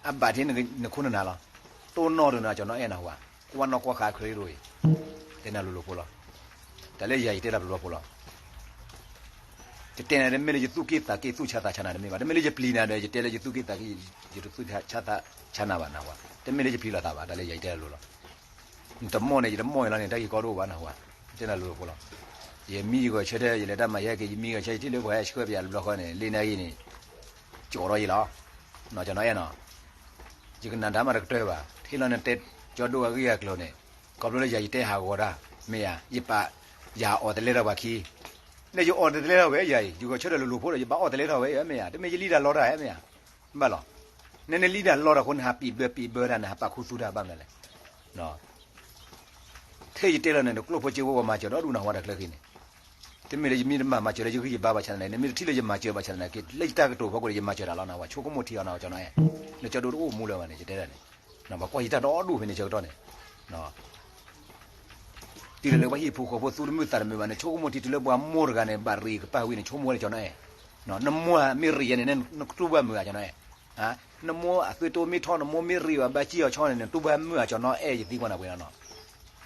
အဘၣ်ထဲနခိၣ်နၢ်လီၤ, တိၢ်နီၣ်တုၤနကၠီနီၤအဲၣ်နၢ်ဟူဧါ, ကွၢ်နီၣ်ကွၢ်ဃာ်ခရံာ်ဒိၣ်အံၤ, တဲနၤလိၤလိၤဖိလီၤ, တၢ်လၢယၤယတဲနၤပျီပျီဖိလီၤ ယတဲနၤတမ့ၢ်လၢယသူၣ်က့ၣ်သးက့ၣ်သူၣ်ဆါသးဆါနၤတမ့ၢ်ဘၣ်, တမ့ၢ်လၢယပျံၤနၤဒီး ယတဲလၢယသူၣ်က့ၣ်သးက့ၣ် ယတသူၣ်ဆါသးဆါနၤဘၣ်နၢ်ဟူဧါ, တမ့ၢ်လၢယပျံၤလိာ်သးဘၣ်, တၢ်လၢယၤယတဲနၤလိၤလီၤ, နတမီၢ်န့ၣ် ယတမီၢ်အံၤလီၤန့ၣ် တၢ်ဂ့ၢ်ကီတအိၣ်ဘၣ်နၢ်ဟူဧါ, ယတဲနၤလိၤလိၤဖိလီၤ, ယမံယဂဲၤဆၢထၢၣ် ယလဲၤတၢ်မၤယဟဲက့ၤ ယမံဂဲၤဆၢ ယထံၣ်လၢပှၤဟဲဆှၢပယၤတဘျီဃီန့ၣ် လၢနဂ့ၤန့ၣ် ကၠီၤထီၣ်ယံၤလီၤ, နီၢ်ကၠီနီၤအဲၣ်နီၤ ယကနၣ်တၢ်မးတကတၢၢ်ဘၣ်, ထဲလီၤနတဲကၠီဒိၣ်အဂ့ၢ်အကျိၤန့ၣ်, ခီဖျိလၢယၤယတဲဟးဂီၤတၢ်, မ့ၢ်ယၤ, ယပာ်, ယဟးအီၣ်တလဲထီၣ်ပှၤခံ, န့ၣ်ယအီၣ်တလဲထီၣ်ဝဲယၤအံၤ ယဂဲၤဆၢထၢၣ်လိၤလိၤဖိဒီး ယဘၣ်အီၣ်တလဲထီၣ်ဝဲအံၤ မ့ၢ်ယၤ, တမ့ၢ်ယလံၣ်တၢ်လီတၢ်ဧါ မ့ၢ်ယၤ, ဘၣ်လီၤ, နနလံၣ်တၢ်လီတၢ်အဃိ နဟးပံာ်ဘၢပံာ်ဘၢတၢ် နဟးပာ်ခူသူၣ်တၢ်ဘၣ်မနုၤလဲၣ် ထဲယတဲလီၤန့ၣ် နကျိၣ်ဖိစ့ဖိပှၤမၤစၢၤဒီဒူၣ်နၢ်ဟူတၢ်ချၢဃံန့ၣ်, တမ့ၢ်လၢယမ့ၢ်တမၤမၤစၢၤလၢယဂံၢ်ယဘါဘၣ်ဆၣ်သနာ်က့, နမ့ၢ်တထံၣ်လၢယမၤစၢၤဘၣ်ဆၣ်သနာ်က့, လၢယတၢ်ကတိၤဖီခိၣ်ဒီး ယမၤစၢၤတၢ်လီၤနၢ်ဟူဧါ, ဆိကမိၣ်ထံအီၤနၢ်ဟူဧါ ကၠီနီၤအဲၣ်, နကၠီဒိၣ်တအိၣ်မူလၢၤဘၣ်န့ၣ် ယတဲဒၣ်န့ၣ်, ပှၤကွၢ်ယတၢ်ဒီဒူၣ်ဖဲန့ၣ်ဆၢကတီၢ်န့ၣ် တုၤလၢပှၤဟံၣ်ဖိဃီဖိသူတမုာ်သးတမုာ်ဘၣ်န့ၣ် ဆိကမိၣ်ထံတုၤလၢပှၤမိၢ်တဂၤန့ၣ် ဘၣ်ရ့ၣ်ကပၤဝံၤန့ၣ် ဆိကမိၣ်ဝဲလၢကၠီနီၤအဲၣ်, နမိၢ်မ့ၢ်ရ့ၣ်ယဲန့ၣ် နတူၢ်ဘၣ်မုာ်ဧါကၠီနီၤအဲၣ်, နမိၢ်အသွံၣ်တိမ့ၢ်ထီၣ် နမိၢ်မ့ၢ်ရ့ၣ်ဘၣ်ဘၣ်ကံၣ်အီၤဆီန့ၣ် နတူၢ်ဘၣ်မုာ်ဧါကၠီနီၤအဲၣ် ယသံကွၢ်နၤပှဲၤနီၤ,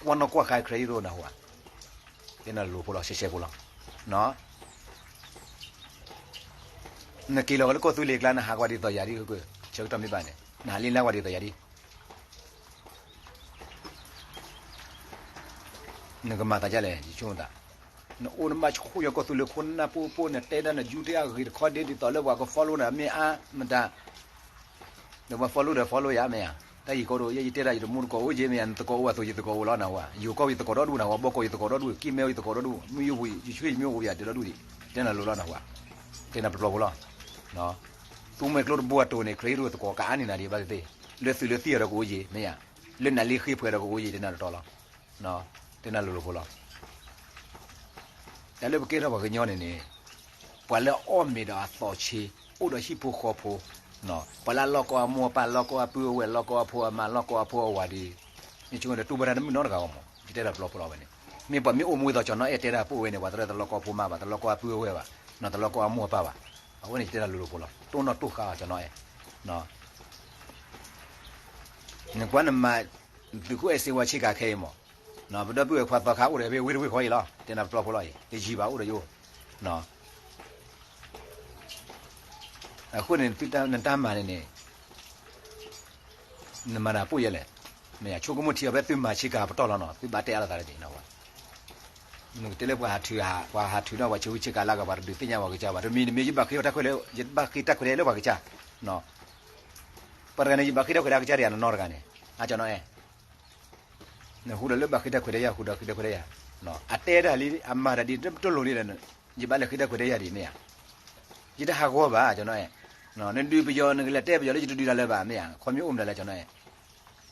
ကွၢ်နီၣ်ကွၢ်ဃာ်ခရံာ်ဒိၣ်နၢ်ဟူဧါ, တဲနၤလိၤဖိလီၤ ရှဲရှဲဖိလီၤ နက့ၤလီၤလၢကီၢ်သူလ့ၤကျါ နဟးကွၢ်ဒ်သိးယၤဒ်, ဆၢကတီၢ်မ့ၢ်ဘၣ်န့ၣ် နဟးလ့လၢကွၢ်ဒ်သိးယၤဒ် နကမၤသးဒ်လဲၣ် ယဆိကမိၣ်သး, နအိၣ်နဘၣ်ဆူယကီၢ်သူလ့ၤခိၣ်နၢ်ပိၢ်ပိၢ် နတဲဒၣ်နယူတ့ၢ်အဂ့ၤတခီဒ့ဒ်သိးလၢပှၤက follow နၤမ့ၢ်အါမတၤ, ဒီးပှၤ follow ဒီး follow ယၤမ့ၢ်ဧါ, တၢ်ယံၤကီဒိၣ် ယဲယတဲဒၣ်ယတမူတကိးအိၣ်က့မ့ၢ်ဧါ, နသကိးအိၣ်အသိးယသကိးအိၣ်လီၤနဟူဧါ, ယိၤကီၢ်ယသကိးဒီဒူၣ်နဟူဧါ, ဘီကီၢ်ယသကိးဒီဒူၣ်, ကံၢ်မဲယသကိးဒီဒူၣ်, မုၢ်ယိၣ်ပူၤယဆှၢယမ့ၢ်အိၣ်ပူၤယၤတဒီဒူၣ်ဒံး, ယတဲနၤလိၤလီၤနဟူဧါ, တဲနၤပျီပျီဖိလီၤ. သူမှဲကျိတဘိအတိၤန့ၣ် ခရံာ်ဟံးရိၣ်သကိးကအါန့ၢ်နၤဒံးဘၣ်သ့ၣ်သ့ၣ်, လၢသုးလၢသံၣ်အီၤဒီးကအိၣ်ယံၤမ့ၢ်ဧါ, လၢနၤလ့ဃ့ဖှဲးဒီးကအိၣ်ယံၤ တဲနၤတတီလီၤ. တဲနၤလိၤလိၤဖိလီၤ. တၢ်လၢပကဲထီၣ်ပှၤကညီန့ၣ်န့ၣ်, ပှၤလၢအအီၣ်မ့ၤဒီးအသီၣ်ဆ့, အိၣ်ဒီးဟံၣ်ဖိဃီဖိ, ပှၤလၢအလီၢ်ကီအမိၢ်အပၢ် လီၢ်ကီအပုၢ်အဝဲၢ် လီၢ်ကီအဖိအမါ လီၢ်ကီအဖိအဝၤဒ်, မ့ၢ်ဆိကမိၣ်ဒီးတူၢ်ဘၣ်တၢ်တမုာ်နီတဂၤအဂီၢ်မး ယတဲတၢ်ပျီဖိလီၤဝဲန့ၣ်, မ့ၢ်ပှၤမ့ၢ်အိၣ်မူအသိးကၠီၤနီၢ်အဲၣ်တဲတၢ်ပိၢ်ဝဲန့ၣ် ပှၤတရၢတလီၢ်ကီအဖိမါဘၣ် တလီၢ်ကီအပုၢ်အဝဲၢ်ဘၣ်, တလီၢ်ကီအမိၢ်အပၢ်ဘၣ်, အဝဲန့ၣ်ယတဲတၢ်လိၤလိၤဖိလီၤ တိၢ်နီၣ်တိၢ်ဃါအီၤကၠီၤနီၢ်အဲၣ် နကွၢ်နမၤ, သုးခိၣ်အဲၣ်စ့ဝါဆ့ကၤခဲအံၤမး, ပဒီပုၢ်ဝဲၢ်ခွါသီခါအိၣ်ဒီးဖဲဝ့ၢ်တဝ့ၢ်ဃီအံၤလီၤ တဲနၤပျီဖိလီၤအံၤ တယံာ်ဘၣ်အိၣ်ဒီးယအိၣ်, အဃိန့ၣ် နတၢ်မၤန့ၣ်န့ၣ်, နမၤတၢ်ပိၢ်ယဲလဲၣ်, မ့ၢ်ဆိကမိၣ်ထံအီၤဖဲသုမၤဆ့ကၤပတီၢ်လီၤနီၤ သုဘၣ်တဲအါလိာ်သးတဂ့ၤနီၤ, နကတဲလၢပှၤဟးထုး, ပှၤဟးထုးနီၤ ပှၤဆ့ဝံဆ့ကၤလၢကပှၤတဒုးသ့ၣ်ညါပှၤကစၢ်ဘၣ် တမံၤတမံၤ ယဘၣ်ဃ့တၢ်ခွဲးတၢ်ယာ်လၢပှၤကစၢ် ပှၤတဂၤန့ၣ် ယဘၣ်ဃ့တၢ်ခွဲးတၢ်ယာ်ကစၢ်ဒီးယၤနီၢ်နီၢ်တဂၤန့ၣ်, အကၠီၤနီၢ်အဲၣ်, နဃုဒီးလၢဘၣ်ဃ့တၢ်ခွဲးတၢ်ယာ် ဃုဒီးဃ့တၢ်ခွဲးတၢ်ယာ်, အတဲတၢ်လံ အမၤတၢ်ဒ်တလိၤဒ်ဒီး, ယဘၣ်လဲၤဃ့တၢ်ခွဲးတၢ်ယာ်ဒ်မ့ၢ်ဧါ, ယတဟးဂီၤဘၣ် ကၠီၤနီၢ်အဲၣ်, နဒုးပယီၤ နကလဲၤတဲပယီၤလၢယတဒုးတၢ်လၢၤဘၣ်မ့ၢ်ဧါ ခီမ့ၢ်အိၣ်မတၤလဲၣ် ကၠီၤနီၢ်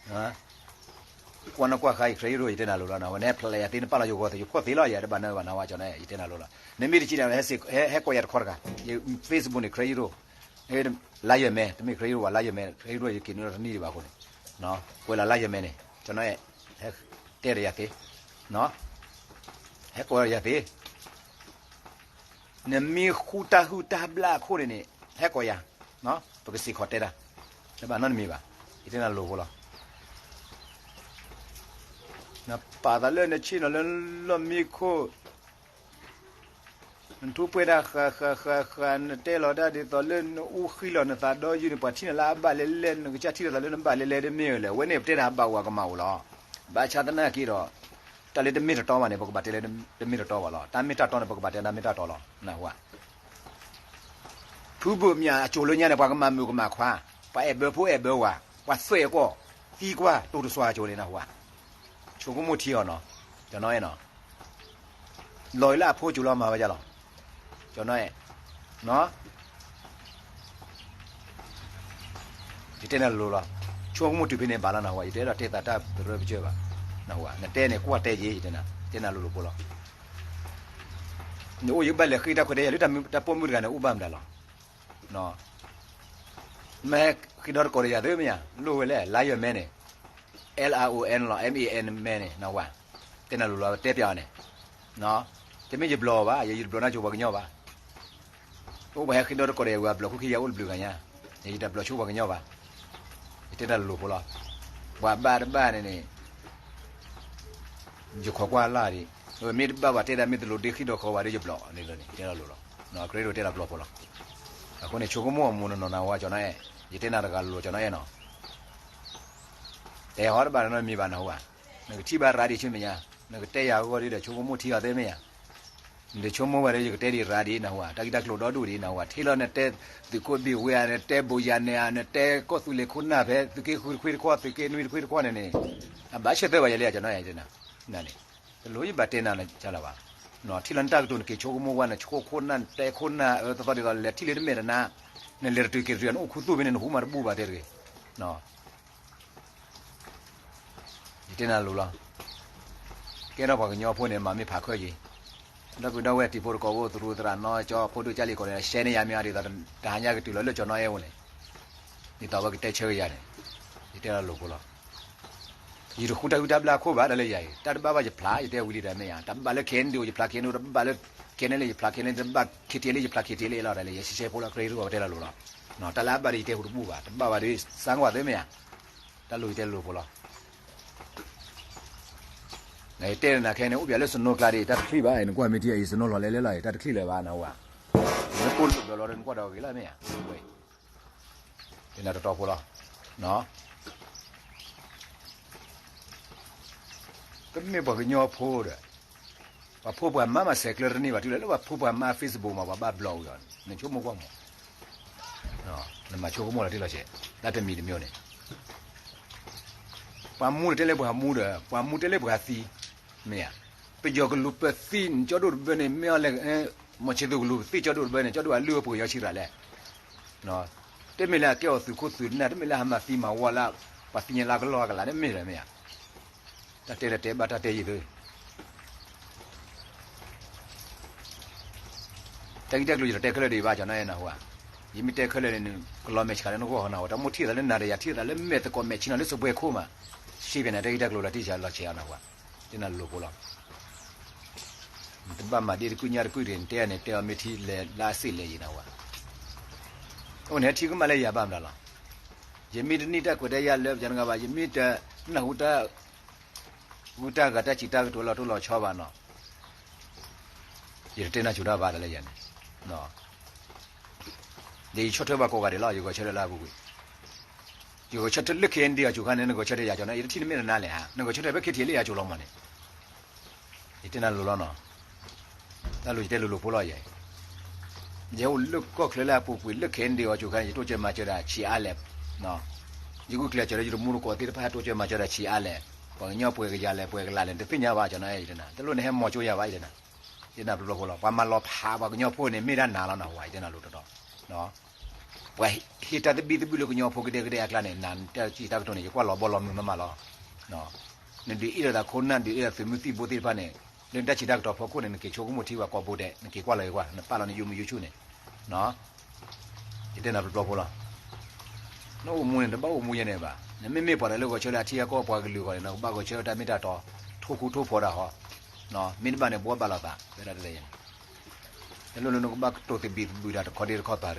အဲၣ် ကွၢ်နီၣ်ကွၢ်ဃါအံၤ ခရံာ်ဟံးရိၣ် ယတဲနၤလိၤလီၤနဝဲ နဟဲဖျါယၤသ့ နပာ်လီၤယဂီၢ်သ့ ယဖှီၣ်သ့လီၤယၤ တဘၣ်နၢ်ဘၣ်နဝဲ ကၠီၤနီၢ်အဲၣ် ယတဲနၤလိၤလီၤ, နမ့ၢ်တစံးတၢ် ဟဲကိးယၤတခီတဂၤ, ယ Facebook န့ၣ် ခရံာ်ဟံးရိၣ်, လါယမဲ တမ့ၢ်ခရံာ်ဟံးရိၣ်ဘၣ် လါယမဲ ခရံာ်ဟံးရိၣ် ယက့ၤနုာ်လီၤတနံၣ်ဒံးဘၣ်အဃိန့ၣ်, ကွဲးလီၤလါယမဲန့ၣ် ကၠီၤနီၢ်အဲၣ်, ဟဲတဲဒီးယၤသ့, ဟဲကိးဒီးယၤသ့ နမ့ၢ်ဃူတၢ်ဟုၣ်တၢ်ဘျၣ်အခိၣ်န့ၣ်န့ၣ် ဟဲကိးယၤ, ပကစ့ၢ်ကီးတဲတၢ်, တဘၣ်နီတမံၤဘၣ်, ယတဲနၤလိၤဖိလီၤ, နပာ်သးလၢနဆ့ၣ်နီၤလၢလီၢ်မံခိၣ်, နထူးပှဲၤတၢ်ဃးဃးဃးဃး နတဲလီၤတၢ်ဒ်သိးလၢနအူဃံလီၤနသးဒီယုၢ်န့ၣ် ပှၤထံၣ်နၤလၢအဘၣ်လဲၣ်လဲၣ် နကစၢ်ထံၣ်လိာ်သးလၢနဘၣ်လဲၣ်လဲၣ်တမ့ၢ်ဝဲလဲၣ်, အဝဲန့ၣ်ပတဲတၢ်ဘၣ်ဝဲကမၣ်အိၣ်လီၤ, ဘၣ်ဆၣ်သနာ်က့ဒီး တၢ်လၢတမ့ၢ်တတီဘၣ်န့ၣ် ပကဘၣ်တဲလၢတမ့ၢ်တတီဘၣ်လီၤ, တၢ်မ့ၢ်တၢ်တီန့ၣ် ပကဘၣ်တဲတၢ်မ့ၢ်တၢ်တီလီၤ, နၢ်ဟူဧါ ဖုဘိၣ်မၠးအစိၤလၢညါန့ၣ် ပှၤကမၤမုာ်ကမၤခွါ, ပှၤအဲၣ်ဘၢဖိအဲၣ်ဘၢဝၤ, ပှၤသွဲၣ်အကီၢ်, သံကွၢ်တိၢ်တစွၤအစိၤန့ၣ် နၢ်ဟူဧါ, ဆိကမိၣ်ထံအီၤနီၤ, ကၠီၤနီၢ်အဲၣ်နီၤ, လီၤအံၤလၢအဖိစိၤလီၤမၤဝဲဒ်လီၤ, ကၠီၤနီၢ်အဲၣ်, ယတဲနၤလိၤလီၤ, ဆိကမိၣ်တုၤဖဲန့ၣ်ဘၣ်လီၤ နၢ်ဟူဧါ, ယတအဲၣ်ဒိးတဲသးတၢ်ပရၢပစၢၢ်ဘၣ်, နၢ်ဟူဧါ, နတဲန့ၣ်ကွၢ်တဲယ့ၤ ယတဲနၤ, တဲနၤလိၤလိၤဖိလီၤ, နအိၣ်ယဘၣ်လဲၤဃ့တၢ်ခွဲးတၢ်ယာ်လၢတၢ်ပိာ်မုၣ်တဂၤန့ၣ် အိၣ်ဘၣ်မတၤလီၤ မ့ၢ်ဟဲဃ့ဒီသကိးဒီးယၤသ့မ့ၢ်ဧါ, လိၣ်ဝဲလဲၣ် လါယမဲန့ၣ်, L I O N လီၤ M A N မဲန့ၣ် နၢ်ဟူဧါ, တဲနၤလိၤလီၤ တဲပျးအီၤန့ၣ်, တမ့ၢ်ယဘျီဘၣ် ယတဘျီနၢ်ဆိပှၤကညီဘၣ်, အိၣ်ပှၤဟဲဃ့ဒီသကိးဒီးယၤဝဲ ဘျီခိၣ်ခံယၤအိၣ်တဘျုးဂၤညါ, ယတဘျီဆိပှၤကညီဘၣ်, ယတဲနၤလိၤလိၤဖိလီၤ, ပှၤဘၣ်တဘၣ်န့ၣ်န့ၣ် ယခိးကွၢ်လၢ်ဒံး, မ့ၢ်တဘၣ်ဘၣ်တဲဒၣ် မ့ၢ်တလိၤဒ့ဃံဒီးခီဝဲဒီးယဘျီန့ၣ်လီၤန့ၣ် ယတဲနၤလိၤလီၤ, ခရံာ်ဒိၣ်တဲနၤပျီဖိလီၤ, အဃိန့ၣ် ဆိကမိၣ်အမူးနီၢ်နီၢ်နၢ်ဟူဧါ ကၠီၤနီၢ်အဲၣ်, ယတဲနၤတဂၤလိၤလီၤ ကၠီၤနီၢ်အဲၣ်နီၤ, တဲဟီတဘၣ်နီတမံၤဘၣ်နၢ်ဟူဧါ, နကထံၣ်ဘၣ်ရၤဒံးဆူမဲာ်ညါ, နကတဲယၤအဂီၢ်ဒ်ဒီး ဆိကမိၣ်ထံအီၤသ့မ့ၢ်ဧါ နတဆိကမိၣ်ဝဲဒီး ယကတဲဒံးရၤဒံးနၢ်ဟူဧါ, တၢ်ဂ့ၢ်တၢ်ကျိၤဒီဒူၣ်ဒံးနၢ်ဟူဧါ, ထံၣ်လီၤနတဲသုးခိၣ်ဘ့ၣ်ဝဲဧါ, နတဲဘိးယၤနဲဧါ, နတဲကီၢ်သူလ့ၤခိၣ်နၢ်ဖဲ သုးက့ဃုတခွ့တခီၣ် သုးက့နွံတခွ့တခီၣ်န့ၣ်န့ၣ်, အဘၣ်ဆၢသၢဘၣ်ယဲလံ ကၠီၤနီၢ်အဲၣ်, တၢ်န့ၣ် တလိၣ်ယဘၣ်တဲနၤကလၢၤဘၣ်, ထံၣ်လီၤနတၢ်ကတိၤ နက့ၤဆိကမိၣ်ဝဲ နဆိခိၣ်နၢ် နတဲခိၣ်နၢ် အၢ သီသီဒ်သိးလဲၤထံၣ်လၢတမဲာ်တနါ, နလဲၤတတုၤက့ၤတတုၤ နအိၣ်ခူသူၣ်ဖဲန့ၣ် နဟူမးတဘူၣ်ဘၣ်တဲတဂ့ၤ ယတဲနၤလိၤလီၤ, ကဲထီၣ်ပှၤကညီဖိန့ၣ် မၤမ့ၢ်ဖးခၢၣ်က့ၤ, ဒီပုၢ်ဒီဝဲၢ်တံၤဖိသကိးဖိ သရူးသရၣ်နီၢ်ကၠီ ဖိဒိၣ်ကၢ်လံၤကီးန့ၣ် ရှဲန့ၢ်ယၤမ့ၢ်အါဒ်သိး တဟါညါကတုၤလီၤလၢကၠီၤနီၢ်အဲၣ်အအိၣ်န့ၣ်, ဒ်သိးအဝဲကတဲဆၢက့ၤယၤန့ၣ်, ယတဲလီၤလိၤဖိလီၤ. ယတဃူတၢ်ဟုၣ်တၢ်ဘျၣ်အခိၣ်ဘၣ် တၢ်လၢယၤအံၤ တၢ်တဘၣ်ဘၣ်ယဖျါ ယတဲဝံၤလံတၢ်မ့ၢ်ဧါ, တၢ်ဘၣ်လၢ KNDO ယဖျါ KNDO, တၢ်ဘၣ်လၢ KNLA ယဖျါ KNLA, တၢ်ဘၣ် KTLA ယဖျါ KTLA လီၤ, တၢ်လၢယဆှဲဆှဲဖိလီၤ ခရံာ်ဟံးရိၣ်အဝဲတဲလီၤလိၤလီၤ. တၢ်လၢအဘၣ်ဒီးယတဲဟူတဘူၣ်ဘၣ်, တဘၣ်ဘၣ်ဒီး စၢ်ကွၢ်သ့မ့ၢ်ဧါ, တၢ်လိၤယတဲလိၤဖိလီၤ. နတဲနၤခဲန့ၣ် အိၣ်ပၠးလၢ snow ကျါဒီး တၢ်တချံၣ်ဘၣ်, နကွၢ်မ့ၢ်ထံအံၤ snow လီၤလဲၤလဲၤလီၤအံၤ တၢ်တချံၣ်လၢၤဘၣ် နဝၤ, တ နကိၢ်တဘျီလီၤဒီးနကွၢ်ဒီးဂ့ၤလီၤမ့ၢ်ဧါ, ဝဲ, တနၤတတီဖိလီၤ, ကမ့ၢ်ပှၤကညီဖိဒီး ပှၤဖိပှၤမါမၤဆဲးကျၢတန့ၢ်ဘၣ်တုၤလၢ လၢပှၤဖိပှၤမါ Facebook မး ပှၤဘၣ်ဘျီဝံၤအီၤန့ၣ် နဆိကမိၣ်ကွၢ်မး, နမၤဆိကမိၣ်လီၤတံၢ်လီၤဆဲး, လၢတမံၤတမံၤန့ၣ် ပှၤမူတတဲလၢပှၤမူဒီး ပှၤမူတဲလၢပှၤသံ, မ့ၢ်ဧါ, ပယီၤကလူးပသံ နကၠီဒိၣ်တဘၢန့ၣ် မ့ၢ်အီၤလဲၣ်, မီၤဆံးသူၣ်ကလူးပသံကၠီဒိၣ်တဘၢန့ၣ် ကၠီဒိၣ်အလုၢ်အပှ့ၤယီၤဆံးရၤလဲၣ်, တမ့ၢ်လၢအကဲအီၤသုးခိၣ်သုးနၢ် တမ့ၢ်လၢအမၤသံမၤဝီလၢ ပှၤသံညါလၢကလီကလး တမ့ၢ်လၢၤမ့ၢ်ဧါ, တၢ်တဲလၢတဲဘၣ်တၢ်တဲယံၤသု တၢ်ဂ့ၢ်တၢ်ကျိၤယတတဲခဲလၢာ်ဒံးဘၣ် ကၠီနီၢ်အဲၣ်နၢ်ဟူဧါ, ယမ့ၢ်တဲခဲလၢာ်န့ၣ် ကလီၤမဲာ်ဆှးလၢနဂီၢ်နၢ်ဟူ တၢ်မိၣ်ထံၣ်သးလၢနၤဒီး ယၤထံၣ်သးလၢမဲာ်သကိးမဲာ်ဆံးနီၤလၢစပွဲခိၣ်မး, ရှဲဖဲန့ၣ် တၢ်ဂ့ၢ်တၢ်ကျိၤလီၤတံၢ်ဆဲးလီၤဆဲးအီၤနၢ်ဟူဧါ, တဲနၤလိၤဖိလီၤ, နတဘၣ်မၤဒ့တကုၢ်ညၣ်တကုၢ်တဂ့ၤ နတဲအီၤန့ၣ် တဲအီၤမ့ၢ်ထံလဲၤလၢအစ့ၣ်လဲၤယံၤနၢ်ဟူဧါ, အိၣ်န့ၣ်ဟဲထံကမၣ်လၢယၤဘၣ်မနုၤလီၤ, ယမ့ၢ်တန့ၢ်တၢ်ခွဲးတၢ်ယာ်လၢပယီၤတဂၤဘၣ် ယမ့ၢ်တနၢ်ဟူတၢ် ဂုၤတၢ်ဂၤတၢ်စံးတၢ်ကတိၤလီၤတိၢ်လီၤဆီဘၣ်နီၤ, ယတတဲနၤစူၤတၢ်ဘၣ်တၢ်လၢယၤန့ၣ်, ယဲယဆီၣ်ထွဲပှၤကိးဂၤဒဲးလီၤ ယဂဲၤဆၢထၢၣ်လၢအပူၤကွံာ်, ယဂဲၤဆၢထၢၣ်လၢ ခဲအံၤဒံး အီၤစူၤခါန့ၣ် နဂဲၤဆၢထၢၣ်ယၤကၠီနီၢ် ယတထံၣ်နမဲာ်တနါလဲၣ်ဧါ နဂဲၤဆၢထၢၣ်ဖဲ ခဲထံး လၢယၤကၠိလီၤမးန့ၣ် ယတဲနၤလိၤလီၤနီၤ, တၢ်လိၤယတဲလိၤလိၤဖိလီၤယဲ, ယအိၣ်လၢကီၢ်ချၢလၢအပူၤကွံာ်လၢ ခဲအံၤဒံး အီၤစူၤခါန့ၣ် ယတိစၢၤမၤစၢၤဒၣ်ဆံးအါလဲၣ်, ယဂုာ်ကျဲးစၢးလၢယတမူတကိးသ့ၣ်တဖၣ်ဟဲတိစၢၤမၤစၢၤဒၣ်ဆံးအါလဲၣ်, ပှၤကညီပှဲၤကယၤလဲၣ် ပှဲၤကလးလဲၣ် တသ့ၣ်ညါဘၣ်ကၠီနီၢ်အဲၣ် ယတဲနၤ တလိၣ်နဟဲမီၤကၠိယၤဘၣ် ယတဲနၤ, ယတဲနၤပျီပျီဖိလီၤ ပှၤမၤလီၤဖးပှၤကညီဖိန့ၣ် မ့ၢ်ဒၣ်နၤလီၤနၢ်ဟူဧါ ယတဲနၤလိၤတတီၤ, ပှၤဟ့ၣ်တၢ်သဘံၣ်သဘုၣ်လၢကညီဖိကဒဲကဒဲအကျါန့ၣ် နတၢ်စံးတၢ်ကတိၤန့ၣ် ယကွၢ်လီၤဘီလီၤမုၢ်မးမးလီၤ, နဒုးအ့ၣ်လိာ်သးခိၣ်နၢ် ဒုးအ့ၣ်လိာ်သးသုးမုၢ်သံၣ်ဘိသ့ၣ်တဖၣ်န့ၣ် လၢနတၢ်စံးတၢ်ကတိၤဖီခိၣ်န့ၣ် နက့ၤဆိကမိၣ်ထံပှၤကိးဘိဒဲး နက့ၤကွၢ်လီၤကွၢ် နပာ်လီၤနယိမုၢ်ယိဆူၣ်န့ၣ်, ယတဲနၤပျီပျီဖိလီၤ, နအိၣ်မူန့ၣ် တဘၣ်အိၣ်မူယဲန့ၣ်ဘၣ်, နမ့မ့ၢ်ပှၤတၢ်လၢဂီၤဆၢလၢအထံအကီၢ်ပှၤကလုာ်အဂီၢ်န့ၣ် နကဘၣ်ဂီၤဆၢတၢ်မ့ၢ်တၢ်တီ, ထိၣ်ခူထိၣ်ဖိတၢ်ဟီ, မ့ၢ်တဘၣ်န့ၣ် ဘှီဘၣ်လိာ်သး ဖဲဒၣ်တလဲၣ်န့ၣ်, တလိၣ်လၢနကဘၣ်ကတိၤသဘံၣ်သဘုၣ်တၢ်တခီဒ့တခီပၤတဂ့ၤ,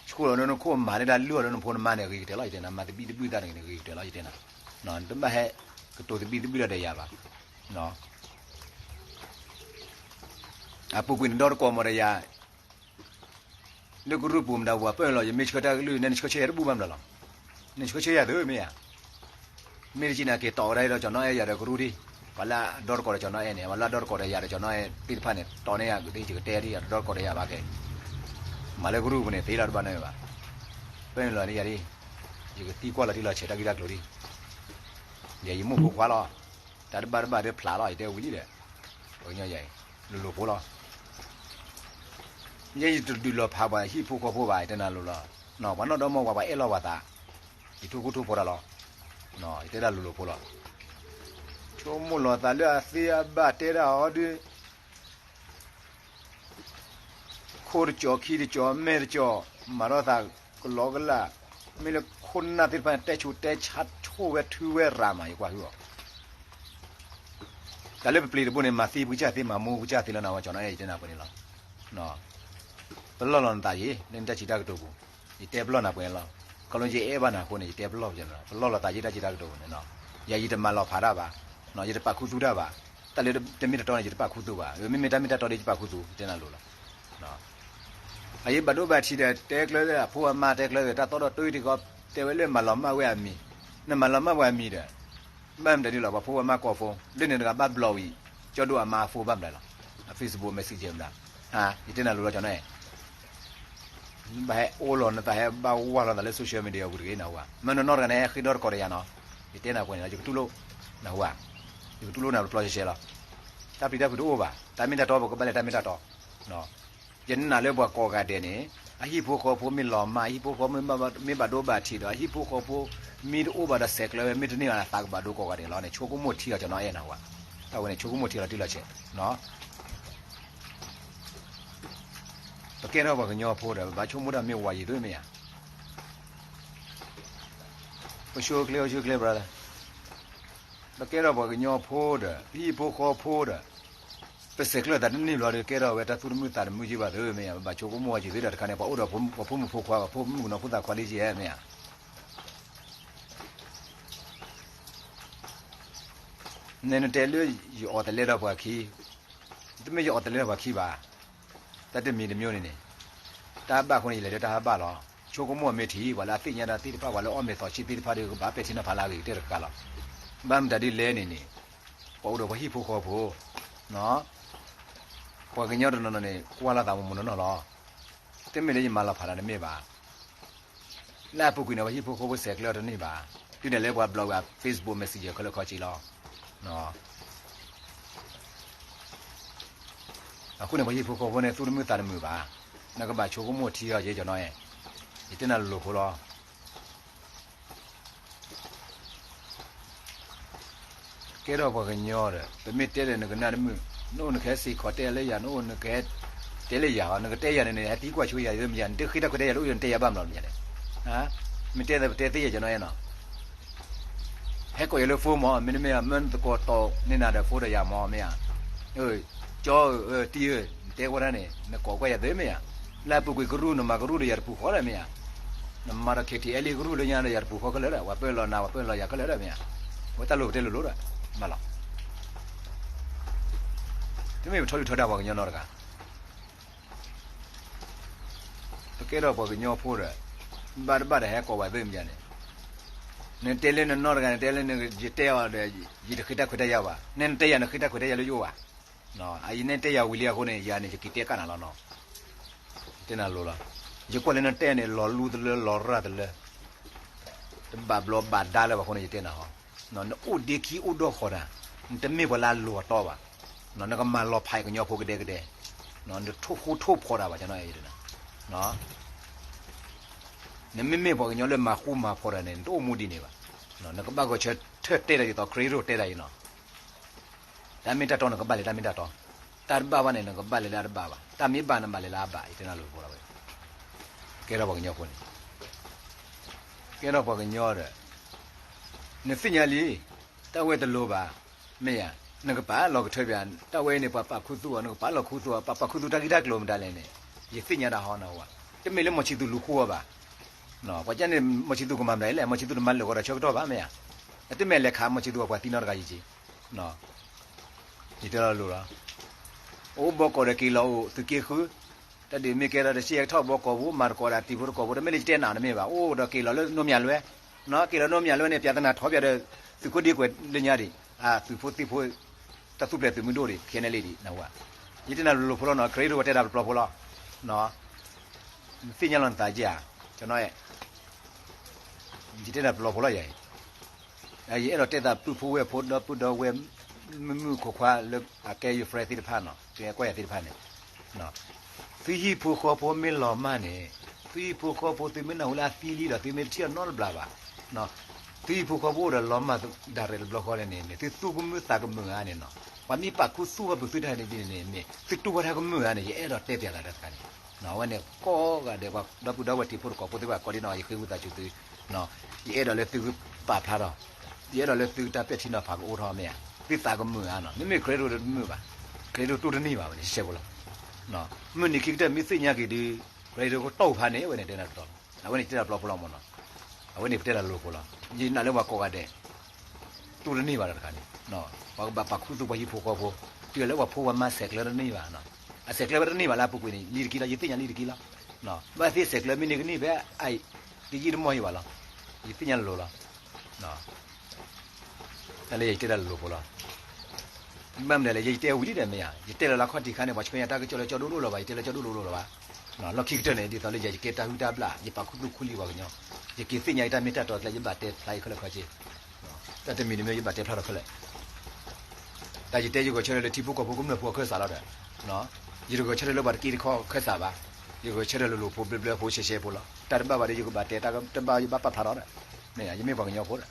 ဆှိၣ်လီၤလၢနခိၣ်မၤလၢတၢ်လုၢ်အီၤလၢနဖိနမါန့ၣ် ဂ့ၤကတၢၢ်လီၤ ယတဲနၤ မၤသဘံၣ်သဘုၣ်တၢ်တဂ့ၤန့ၣ် ဂ့ၤကတၢၢ်လီၤ ယတဲနၤ, နတဘၣ်ဟဲကတိၤသဘံၣ်သဘုၣ်တၢ်ဒီးယၤဘၣ် အပူၤကွံာ်နဒီတကိးမီၤဒီးယၤ, လၢကရူၢ်ပူၤမတၤပှၤပၢၢ်လီၤ ယမ့ၢ်ဆှၢတၢ်ကလုၢ် နဲနဆှၢဆၢယၤတဘူၣ်ဘၣ်မတၤလီၤ, နဆှၢဆၢယၤသုမ့ၢ်ဧါ, မ့ၢ်တကံနၤက့ၤတီၤဝဲဒၣ်ဒီးကၠီၤနီၢ်အဲၣ်ယၤဒီးကရူၢ်ဒံး, ပှၤလၢအဒီတကိးဒီးကၠီၤနီၢ်အဲၣ်န့ၣ် ပှၤလၢအဒီတကိးဒီးယၤဒီးကၠီၤနီၢ်အဲၣ်သ့ၣ်တဖၣ်န့ၣ် တီၤန့ၢ်ယၤကသ့ ယကတဲဒ်ယၤတဒီတကိးဒီးယၤဘၣ်ကဲ, မၤလၢကရူၢ်ပူၤန့ၣ် သ့လီၤတဘၣ်နီၢ်ဘၣ်, ပၢၢ်လီၤန့ၢ်ယၤဒ်, ယကသံကွၢ်လီၤတံၢ်လီၤဆဲးတၢ်ဂ့ၢ်တၢ်ကျိၤဒံး, ယဲယမိၢ်ဖိခွါလီၤ, တၢ်တဘၣ်တဘၣ်ဒီးဖျးလီၤ ယတဲဝံၤလံဒီး, ပှၤကညီယၤအံၤ, လိၤလိၤဖိလီၤ ယဲယတဒုးလီၤဖးပှၤဟံၣ်ဖိဃီဖိဘၣ် ယတဲနၤလိၤလီၤ, ပှၤနီၢ်ဒီမါဝၤပှၤအဲၣ်လီၤပှၤသး, ယထိၣ်ခိၣ်ထိၣ်ဖိတၢ်လီၤ, ယတဲဒၣ်လိၤလိၤဖိလီၤ, ဆိကမိၣ်လီၤသးလၢအသ့အဘၣ်တဲဒၣ်အီၤဒုး, ခိၣ်တကၠီၤခံတကၠီၤမဲာ်တကၠီၤ, မၤထီၣ်သးကလီကလး, မ့ၢ်လၢခိၣ်နၢ်သ့ၣ်တဖၣ်န့ၣ် တဲဆူးတဲဆါထိၣ်ဝဲထုဝဲရၤမး ယကွၢ်ဟုၣ်အီၤ တၢ်လၢပပျ့ၤတဘိန့ၣ် မၤသံပကစၢ်သ့ မၤမူပကစၢ်သ့လီၤနၤဝဲ ကၠီၤနီၢ်အဲၣ် ယတဲနၤပှဲၤန့ၣ်လီၤ. ပလီၢ်လီၤနသးယံၤ လၢနတၢ်စံးတၢ်ကတိၤပူၤ, ယတဲပလီၢ်နၤပှဲၤန့ၣ်လီၤ. ခီလီယအဲၣ်ဘၣ်နၤအဃိန့ၣ် ယတဲပလီၢ်ပှဲၤန့ၣ်လီၤ. ပလီၢ်လီၤသးယံၤတၢ်စံးတၢ်ကတိၤပူၤန့ၣ်လီၤ. ယၤယတမၤလီၤဖးတၢ်ဘၣ်, ယတပာ်ခူသူတၢ်ဘၣ်, တၢ်လၢတမ့ၢ်တတီန့ၣ် ယတပာ်ခူသူဘၣ်, မ့မ့ၢ်တၢ်မ့ၢ်တၢ်တီဒီး ယပာ်ခူသူ ယတဲနၤလိၤလီၤ. အယဘၣ်ဒိဘၣ်ထံးဒီး တဲကျၢၤအဖိအမါ တဲကျၢၤဒီး တၢ်သီၣ်ဒီးတၢ်တဂီၤ တဲဝဲလၢမၤလီၤမၢ်ဝဲအမံၤ, နမၤလီၤမၢ်ဝဲအမံၤဒီး ဘၣ်မတၤဒ်လီၤ ပှၤဖိပှၤမါကိးဖိ လၢန့ၣ်တဂၤဘၣ်ဘျီဝံၤ ကၠီဒိၣ်အမါအဖိဘၣ်မတၤလီၤ. အ Facebook Messenger မတၤ, ယတဲနၤလိၤလီၤ ကၠီၤနီၢ်အဲၣ်, ဘၣ်ဟဲအိၣ်လီၤနသး ဟဲဘၣ်ဝါလီၤသးလၢ social media ပူၤတဂ့ၤ နၢ်ဟူဧါ. မ့ၢ်နနီၢ်တဂၤန့ၣ် ဟဲဃ့ဒီတကိးဒီးယၤနီၤ, ယတဲနၤပှဲၤန့ၣ်လီၤ ယကတူၢ်လိာ်, နၢ်ဟူဧါ, ယကတူၢ်လိာ်နၤပျီရှဲရှဲလီၤ. တၢ်ပျံၤတၢ်ဖုးတအိၣ်ဘၣ်, တၢ်မ့ၢ်တၢ်တီပကဘၣ်လဲၤတၢ်မ့ၢ်တၢ်တီ ယနာ်လၢပှၤကိးဂၤဒဲးန့ၣ် အဟံၣ်ဖိဃီဖိမ့ၢ်လီၤမၢ် အဟံၣ်ဖိဃီဖိမ့ၢ်ဘၣ်ဒိဘၣ်ထံးဒီး အဟံၣ်ဖိဃီဖိမ့ၢ်တအိၣ်ဘၣ်ဒီး ဆဲးကျၢၤဝဲ မ့ၢ်တန့ၢ်ဘၣ်ဒီး သးကဘၣ်ဒိကိးဂၤဒဲးလီၤန့ၣ် ဆိကမိၣ်ထံလီၤ ကၠီၤနီၢ်အဲၣ် နၢ်ဟူဧါ. တၢ်ဝဲန့ၣ် ဆိကမိၣ်ထံလီၤတံၢ်လီၤဆဲး, ပကဲထီၣ်ပှၤကညီဖိဒီး ပဘၣ်ဆိကမိၣ်တၢ်မ့ၢ်ဝဲယံၤသုမ့ၢ်ဧါ. ပဆိကျဲ ပဆိကျဲ brother, ပကဲထီၣ်ပှၤကညီဖိဒီး ပဟံၣ်ဖိဃီဖိဒီး ပဆဲးကျၢၤသးတန့ၢ်ဘျီဒီး ကဲထီၣ်ဝဲတၢ်သူၣ်တမုာ်သးတမုာ်က့ဘၣ်သုမ့ၢ်ဧါ. ပဘၣ်ဆိကမိၣ်ဝဲယံၤသုဒီး တခါန့ၣ် ပှၤအိၣ်ဒီးပှၤဖိမုၣ်ဖိခွါ ပှၤဖိမုၣ်ကနီၤဖိသၣ်ခွါလံက့မ့ၢ်ဧါ. နဲနတဲလၢယအီၣ်တလဲဒီးပှၤခံ, တမ့ၢ်ယအီၣ်တလဲဒီးပှၤခံဘၣ်. တၢ်တမံၤတမံၤန့ၣ်န့ၣ် တၢ်ဘၣ်အဃိန့ၣ် ယလဲၤလၢတၢ်ဟးဘၣ်လီၤ. ဆိကမိၣ်အမ့ၢ်ထံး ပှၤလၢအသ့ၣ်ညါတၢ်သ့ၣ်တဖၣ် ပှၤလၢအီၣ်မ့ၤသီးဆံသ့ၣ်တဖၣ်ဒီး ကဘၣ်ပဲာ်ထံနီၤဖးလၢအဂ့ၤကတၢၢ်တကးလီၤ. ဘၣ်မတၤဒ်လဲၣ်န့ၣ်န့ၣ် ပှၤအိၣ်ဒီးပှၤဟံၣ်ဖိဃီဖိ ပှၤကညီတနီၤနီၤန့ၣ် ကွၢ်လီၤသးမုာ်မုာ်နီၢ်နီၢ်လီၤ. တမ့ၢ်လၢယမၤလီၤဖးတၢ်တမ့ၢ်ဘၣ်. လၢအပူၤကွံာ်န့ၣ် ပှၤဟံၣ်ဖိဃီဖိဆဲးကျၢတန့ၢ်ဘၣ်. တုၤဒၣ်လဲာ်ပှၤဘျီးဝဲ Facebook Messenger ခဲလၢာ်ခဲဆ့လီၤ. အဃိန့ၣ် ပှၤဟံၣ်ဖိဃီဖိန့ၣ် သူၣ်တမုာ်သးတမုာ်ဘၣ်. နကဘၣ်ဆိကမိၣ်ထံအီၤက့ၤ ကၠီၤနီၢ်အဲၣ်, ယတဲနၤလိၤလိၤဖိလီၤ. ကဲထီၣ်ပှၤကညီဒီး ပမ့ၢ်တဲဒီးနကနၣ်တမုာ်, နအိၣ်နကဟဲစ့ၢ်ကီးတဲလၢယၤ, နအိၣ်နကဟဲတဲလၢယၤ, နကတဲယၤန့ၣ်န့ၣ် ဟဲသံကွၢ်ဆိယၤ, ယမ့ၢ်ယၤ နတဃ့တၢ်ခွဲးတၢ်ယာ်လၢအိၣ် နတဲယၤဘၣ်မနုၤလဲၣ်. မ့ၢ်တဲဒီးပတဲသ့ယၤ ကၠီၤနီၢ်အဲၣ်နီၤ. ဟဲကိးယၤလၢ phone မး, မ့တမ့ၢ် မ့ၢ်နသကိးတီၢ်န့ၢ်နၤဒီး phone ဒီးယၤမး မ့ၢ်ဧါ. ကၠီဧၢ, တံၤဧၢ, နတဲဝဲဒၣ်န့ၣ် နကိးကွၢ်ယၤသ့မ့ၢ်ဧါ. လၢအပူၤကွံာ်ကရူၢ် နမၤကရူၢ်ဒီးယၤတပူၤဃီဒီးမ့ၢ်ဧါ. နမၤဒီး KTLA ကရူၢ်လၢညါဒီးယၤတပူၤဃီခဲလၢာ်ဒီး ပှၤပၢလီၤနၤ ပှၤပၢလီၤယၤခဲလၢာ်ဒီးမ့ၢ်ဧါ. ဝဲတၢ်လိၣ်ပတဲလိၤလိၤဒီး မၤလီၤ. တမ့ၢ်ပထီဒုၣ်ထီဒါပှၤကညီနီတဂၤ ပကဲထီၣ်ပှၤကညီဖိဒီး ဘၣ်တဘၣ်ဒီးဟဲကိးဝဲသ့ၣ်မ့ၢ်န့ၣ်, နတဲလၢနနီတဂၤ နတဲလၢယတဲအီၤဒီး ယတဃ့တၢ်ခွဲးတၢ်ယာ်ဘၣ်, နနတဲယၤ နဃ့တၢ်ခွဲးတၢ်ယာ်လၢယအိၣ်ဘၣ်. အယနတဲယၤဝံၤလံအဃိန့ၣ် ယၤန့ၣ် ယက့ၤတဲကနၤလီၤနီၤ. တဲနၤလိၤလီၤ. ယကွၢ်လၢနတဲန့ၣ် လီၤလူသလၢ လီၤရၢ်သလၢ တဘၣ်ဘျီဘၣ်ဒါလၢၤဘၣ်အဃိန့ၣ် ယတဲနၤဟီ, နအိၣ်ဒ့ခံအိၣ်ဒီဃီၤတၢ်, နတမ့ၢ်ပှၤလၢအလိၤအတီဘၣ်, နကမၤလီၤဖးကညီဖိကဒဲကဒဲ, နထိၣ်ဃူထိၣ်ဖိးတၢ်ဘၣ် ကၠီၤနီၢ်အဲၣ်, နမ့မ့ၢ်ပှၤကညီလၢမၤဃူမၤဖိးတၢ်န့ၣ် နတအိၣ်မူဒ်န့ၣ်ဘၣ်. နကဘၣ်ဂဲၤဆၢထၢၣ်တဲတၢ်ဒ်သိး ခရံာ်ဒိၣ်တဲတၢ်အံၤနီၤ. တၢ်မ့ၢ်တၢ်တီ နကဘၣ်လဲၤတၢ်မ့ၢ်တၢ်တီ, တၢ်တဘၣ်ဘၣ်န့ၣ် နကဘၣ်လဲၤလၢအတဘၣ်ဘၣ်, တၢ်မ့ၢ်ဘၣ် နဘၣ်လဲၤလၢအဘၣ်, ယတဲနၤလိၤဖိလီၤဝဲ. ကဲထီၣ်ပှၤကညီဖိန့ၣ် ကဲထီၣ်ပှၤကညီဒီး နသ့ၣ်ညါလံ, တၢ်ဝဲတလိၤဘၣ်, မ့ၢ်ဧါ, နကပာ်လီၤကထၢပၠး, တၢ်ဝဲအံၤန့ၣ် ပှၤပာ်ခူသူၣ်အီၤ, နကပာ်လီၤခူသူၣ်အီၤ, ပှၤပာ်ခူသူၣ်တၢ်ဂ့ၢ်တၢ်ကျိၤမတၤလဲၣ်န့ၣ်, ယသ့ၣ်ညါတၢ်ဟီနဝဲ, တမ့ၢ်လၢမီၤဆံးသူၣ်လူၤခူအီၤဘၣ်. ပှၤကန့ၣ် မီၤဆံးသူၣ်ကမၤမတၤလဲၣ်, မီၤဆံးသူၣ်တမၤလၢာ်ဂီၤဒီးဆၢကတီၢ်ဘၣ် မ့ၢ်ဧါ, တမ့ၢ်လဲၤခးမီၤဆံးသူၣ်အပှၤသံနီတဂၤယံၤက့ၤ ယတဲလီၤလိၤလီၤ. အိၣ်ဘီကီးဒီးက့ၤလီၤအိၣ် သုးက့ဃု, တၢ်ဒ်မ့ၢ်ကဲထီၣ်ဒီး စံၣ်အဲၣ်ကထီၣ်ဘီကီးပူၤ မၤသကိးဒီးတံၤဖိသကိးဖိ, တမ့ၢ်လၢယတဲနၤတမ့ၢ်ဘၣ်, အိၣ်ဒီးက့ၤလီၤလၢနိမၠးလွဲ, က့ၤလီၤနိမၠးလွဲန့ၣ် ပၠးသနၤထီပၠးဒီး သုးခိၣ်ဒ့ကွဲးလၢညါဒံး, သုးဖိသံၣ်ဖိ တၢ်သူၣ်ပျဲၤသုးမုၢ်ဒိၣ်ဒံး ခဲန့ၣ်လံဒံးနဝဲ, ယတဲနၤလိၤဖိလီၤနီၤ, ခရံာ်ဒိၣ်ဝဲတဲတၢ်ပျီဖိလီၤ. နသ့ၣ်ညါလီၤနသးဧါ, ကၠီၤနီၢ်အဲၣ် ယတဲနၤပျီဖိလီၤယၤအံၤ, ယအဲၣ်ဒိးတဲသးပုၢ်ဖိဝဲၢ်ဖိ ဒီပုၢ်ဒီဝဲၢ် မုၣ်မုၣ်ခွါခွါလၢအကဲယ friend သ့ၣ်တဖၣ်နီၤ, ကဲကွၢ်ယၤသ့ၣ်တဖၣ်န့ၣ်, သုဟံၣ်ဖိဃီဖိမ့ၢ်လီၤမၢ်န့ၣ်, သုဟံၣ်ဖိဃီဖိသုမ့ၢ်နၢ်ဟူလၢအသံလံဒီး သုမ့ၢ်တထံၣ်အီၤနီတဘျီဘၣ်, သုဟံၣ်ဖိဃီဖိအိၣ်ဒီးလီၤမၢ်ဒၣ်ရဲၣ်တဘျီဃီန့ၣ်န့ၣ် သုသူၣ်ကမုာ်သးကမုာ်ဧါန့ၣ်နီၤ, ပှၤမ့ၢ်ပာ်ခူသူၣ်ဝဲပသုတၢ်န့ၣ်န့ၣ် မ့ၢ်သုတူၢ်ဘၣ်တၢ်ကမုာ်ဧါန့ၣ် ယအဲၣ်ဒိးတဲပၠးသးတၢ်တခါန့ၣ်, အဝဲန့ၣ်ကိးဂၤဒဲး ပှၤဒီပုၢ်ဒီဝဲၢ်တံၤဖိသကိးဖိသ့ၣ်တဖၣ်ကိးဒံနီၤ ယဃ့ဝံသးစူၤသု, ယအဲၣ်ဒိးလၢသုကပာ်ဖျါထီၣ်, ယအဲၣ်ဒိးလၢသုတၢ်ပဲာ်ထံနီၤဖးကအိၣ်ထီၣ်မ့ၢ်ဧါ, သုသးကမုာ်ဧါနီၤ, မ့မ့ၢ်ခရံာ်ဒိၣ်တမုာ်ဘၣ်, ခရံာ်ဒိၣ်တူၢ်တန့ၢ်ဘၣ်ဝဲန့ၣ် ရှဲဖိလီၤ. မုၢ်နံၤခံကတၢၢ်မ့ၢ်သ့ၣ်ညါက့ၤဒုး ခရံာ်ဒိၣ်ကတီၢ်ဖးန့ၣ် အဝဲန့ၣ်တဲနၤတတီၤလီၤ, အဝဲန့ၣ်ယတဲတၢ်ပျီဖိလီၤမ့ၢ်နီၤ, အဝဲန့ၣ်ပတဲတၢ်လိၤဖိလီၤ, ယနာ်လၢပှၤကိးဂၤဒဲး တူၢ်တန့ၢ်ဘၣ်ဒီးတခါန့ၣ်, ပှၤကဘၣ်ပာ်ခူသူၣ်ပှၤဟံၣ်ဖိဃီဖိ, တုၤလၢပှၤဖိပှၤမါဆဲးကျၢတန့ၢ်ဘၣ်, အဆဲးကျၢဝဲတန့ၢ်ဘၣ်လၢအပူၤကွံာ်န့ၣ် လံတက့ၢ်လီၤ, ယသ့ၣ်ညါလံတက့ၢ်လီၤ, ဘၣ်သ့ၣ်ဆဲးကျၢမ့ၢ်န့ၢ်ကန့ၢ်ဖဲအံၤ တယံာ်တမီၢ်ယံၤဘၣ်လီၤ, ယသ့ၣ်ညါလိၤလီၤ. တၢ်လၢယတဲတၢ်လိၤဖိလီၤ. ဘၣ်မနုၤလဲၣ် ယတဲဝံၤလံဒီးမ့ၢ်ဧါ, ယတဲလီၤလၢခီၣ်ထံးခါန့ၣ် ပှၤဆှၢညါတၢ်ကစီၣ်လၢကၠီဒိၣ်ဒိၣ်လၢၤဘၣ်, ယတဲလၢကၠီဒိၣ်ဒိၣ်လၢၤဘၣ်, လီၢ်ခံကတၢၢ်န့ၣ် ဒ်သိးလၢယၤ ယကဲတၢ်ဟုၣ်တၢ်ဘျၣ်, ယပာ်ခူသူၣ်ခူလံပှၤကညီ, ယက့ၤသ့ၣ်ညါယတၢ်မ့ၢ်တၢ်တီကျဲ ယဘၣ်တဲဖျါယခဲလၢာ်ခဲဆ့, တၢ်တမံၤတမံၤ ယဘၣ်တဲဖျါထီၣ်ခဲလၢာ် တၢ်ယတဲယဂဲၤဆၢထၢၣ်လၢထံဖိကီၢ်ဖိကမျၢၢ်ဖိအခၢၣ်စးလီၤဒီး, ယတဂဲၤဆၢထၢၣ်လၢပှၤတက့တခီအခၢၣ်စးဘၣ်, ယဂဲၤဆၢထၢၣ်လၢလိၤလိၤဖိဘျၢဘျၢဖိရှဲရှဲဖိလီၤ. တၢ်တဘၣ်ဘၣ်ဒီး ယကဘၣ်တဲ တၢ်တဘၣ်ယဘၣ်ပာ်ဖျါထီၣ်ဒီး, မ့ၢ်ယမ့ၢ်ပှၤကညီဖိဒီး,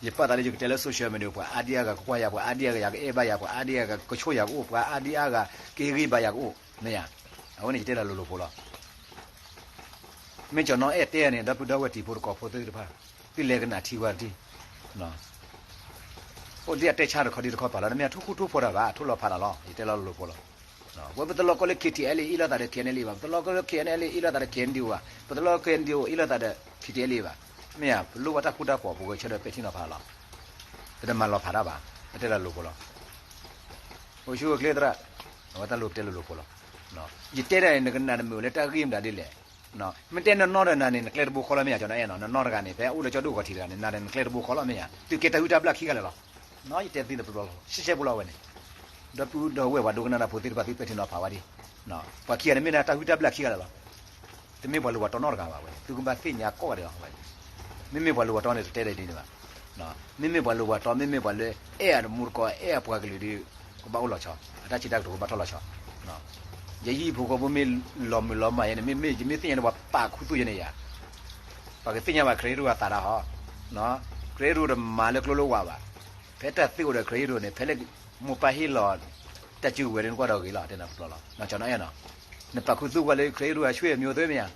ယပာ်သးလၢယကတဲလၢ social media ပှၤအါဒံအါဂၤကကွၢ်ယၤ, ပှၤအါဒံအါဂၤယၤကအဲၣ်ဘၣ်ယၤ, ပှၤအါဒံအါဂၤကဆိၣ်ယၤကအိၣ်, ပှၤအါဒံအါဂၤကဟ့ၣ်ဂံၢ်ဘါယၤကအိၣ်, မ့ၢ်ယၤ, အဝဲန့ၣ်ယတဲတၢ်လိၤလိၤဖိလီၤ. မ့ၢ်ကၠီနီၤအဲၣ်တဲန့ၣ် ဒီပုၢ်ဒီဝဲၢ်တံၤဖိသကိးဖိသ့ၣ်တဖၣ်, သုလဲၤကနၣ်ထံဝဲတထံၣ်, အိၣ်ဒ်အတဲဆါတခီဒ်တခီပာ်လီၤ, နမ့ၢ်အထိၣ်ဃူထိၣ်ဖိးတၢ်ဘၣ်, ထိၣ်လီၤဖးတၢ်လီၤ, ယတဲလီၤလိၤလိၤဖိလီၤ. ဝဲပတလီၤကီလၢ KTLA အ့ၣ်လိာ်သးဒီး KNLA ဘၣ်, ပတလီၤကီလၢ KNLA အ့ၣ်လိာ်သးဒီး KNDO ဘၣ်, ပတလီၤ KNDO အ့ၣ်လိာ်သးဒီး KTLA ဘၣ်, မ့ၢ်ဧါ, ပလိၣ်ဘၣ်တၢ်ဃူတၢ်ဖိး ပဂဲၤဆၢထၢၣ်ပဲာ်ထံနီၤဖးလီၤ. ပတမၤလီၤဖးတၢ်ဘၣ်, ပတဲတၢ်လိၤဖိလီၤ. အိၣ်ဆူၣ်အိၣ်ချ့သရၣ်, အဝဲတၢ်လိၤပတဲလိၤလိၤဖိလီၤ. ယတဲဒၣ်န့ၣ် နကနၣ်တမုာ်လၢတၢ်ဂ့ၢ်မတၤဒ်လဲၣ်. မ့ၢ်တဲနနီၢ်ဒီးနၤန့ၣ် နကျဲတဘိဃီလီၤမ့ၢ်ဧါ, ကၠီၤနီၢ်အဲၣ်နီၤ, နနီၢ်တဂၤန့ၣ် ဖဲအိၣ်လၢကၠီဒိၣ်ဂီၤထံးတဂၤန့ၣ် နၤဒီးနကျဲတဘိဃီလီၤမ့ၢ်ဧါ, သုကဲတၢ်ဟုၣ်တၢ်ဘျၣ်ခံဂၤလၢာ်လီၤ. ယတဲသုန့ၣ်ပျီပျီ ရှဲရှဲဖိလီၤဝဲန့ၣ်, ဒီပုၢ်ဒီဝဲၢ်ပှၤဒိကနၣ်တၢ်ဖိသ့ၣ်တဖၣ် သုပဲာ်ထံနီၤဖးဝဲဒၣ်, ပှၤခံဂၤန့ၣ်မ့ၢ်ဒၣ်တၢ်ဟုၣ်တၢ်ဘျၣ်ခံဂၤလၢာ်လီၤ. တမ့ၢ်ပှၤလိၤပှၤတီနီတဂၤဘၣ်ဝဲ, သုကဘၣ်သ့ၣ်ညါကိးဂၤဒဲးလီၤဝဲ. မ့မ့ၢ်ပှၤလိၤပှၤတီန့ၣ် တတဲဒ်န့ၣ်ဘၣ်. မ့မ့ၢ်ပှၤလိၤပှၤတီ မ့မ့ၢ်ပှၤလၢအဲၣ်အတမူတကိး အဲၣ်အပှၤကလုာ်ဒီး ကဘၣ်အိၣ်လီၤဆီ, အတၢ်စံးတၢ်ကတိၤကဘၣ်ထီၣ်လီၤဆီ. ယဟံၣ်ဖိဃီဖိမ့ၢ်လီၤမုၢ်လီၤမၢ်ယဲန့ၣ် မ့မ့ၢ်ယမ့ၢ်သ့ၣ်ညါန့ၣ် ပှၤပာ်ခူသူၣ်ယဲန့ၣ်ယၤ, ပှၤကသ့ၣ်ညါဘၣ် ခရံာ်ရူၢ်အသးတၢ်ဟီ, ခရံာ်ရူၢ်တမၤလၢကျိလၢဝၢ်ဘၣ်, ဖဲတၢ်သ့အိၣ်ဒီးခရံာ်ရူၢ်န့ၣ် ဖဲလၢမိၢ်ပၢ်ဟ့ၣ်လီၤ တၢ်စုကဝဲၤဒ်နကွၢ်ဒီးဂ့ၤလီၤ, တဲနၤပျီပျီလီၤ, ကၠီၤနီၢ်အဲၣ်နီၤ. နပာ်ခူသူၣ်ကွၢ်လၢခရံာ်ရူၢ်အဆွေမျိုးသ့မ့ၢ်ဧါ,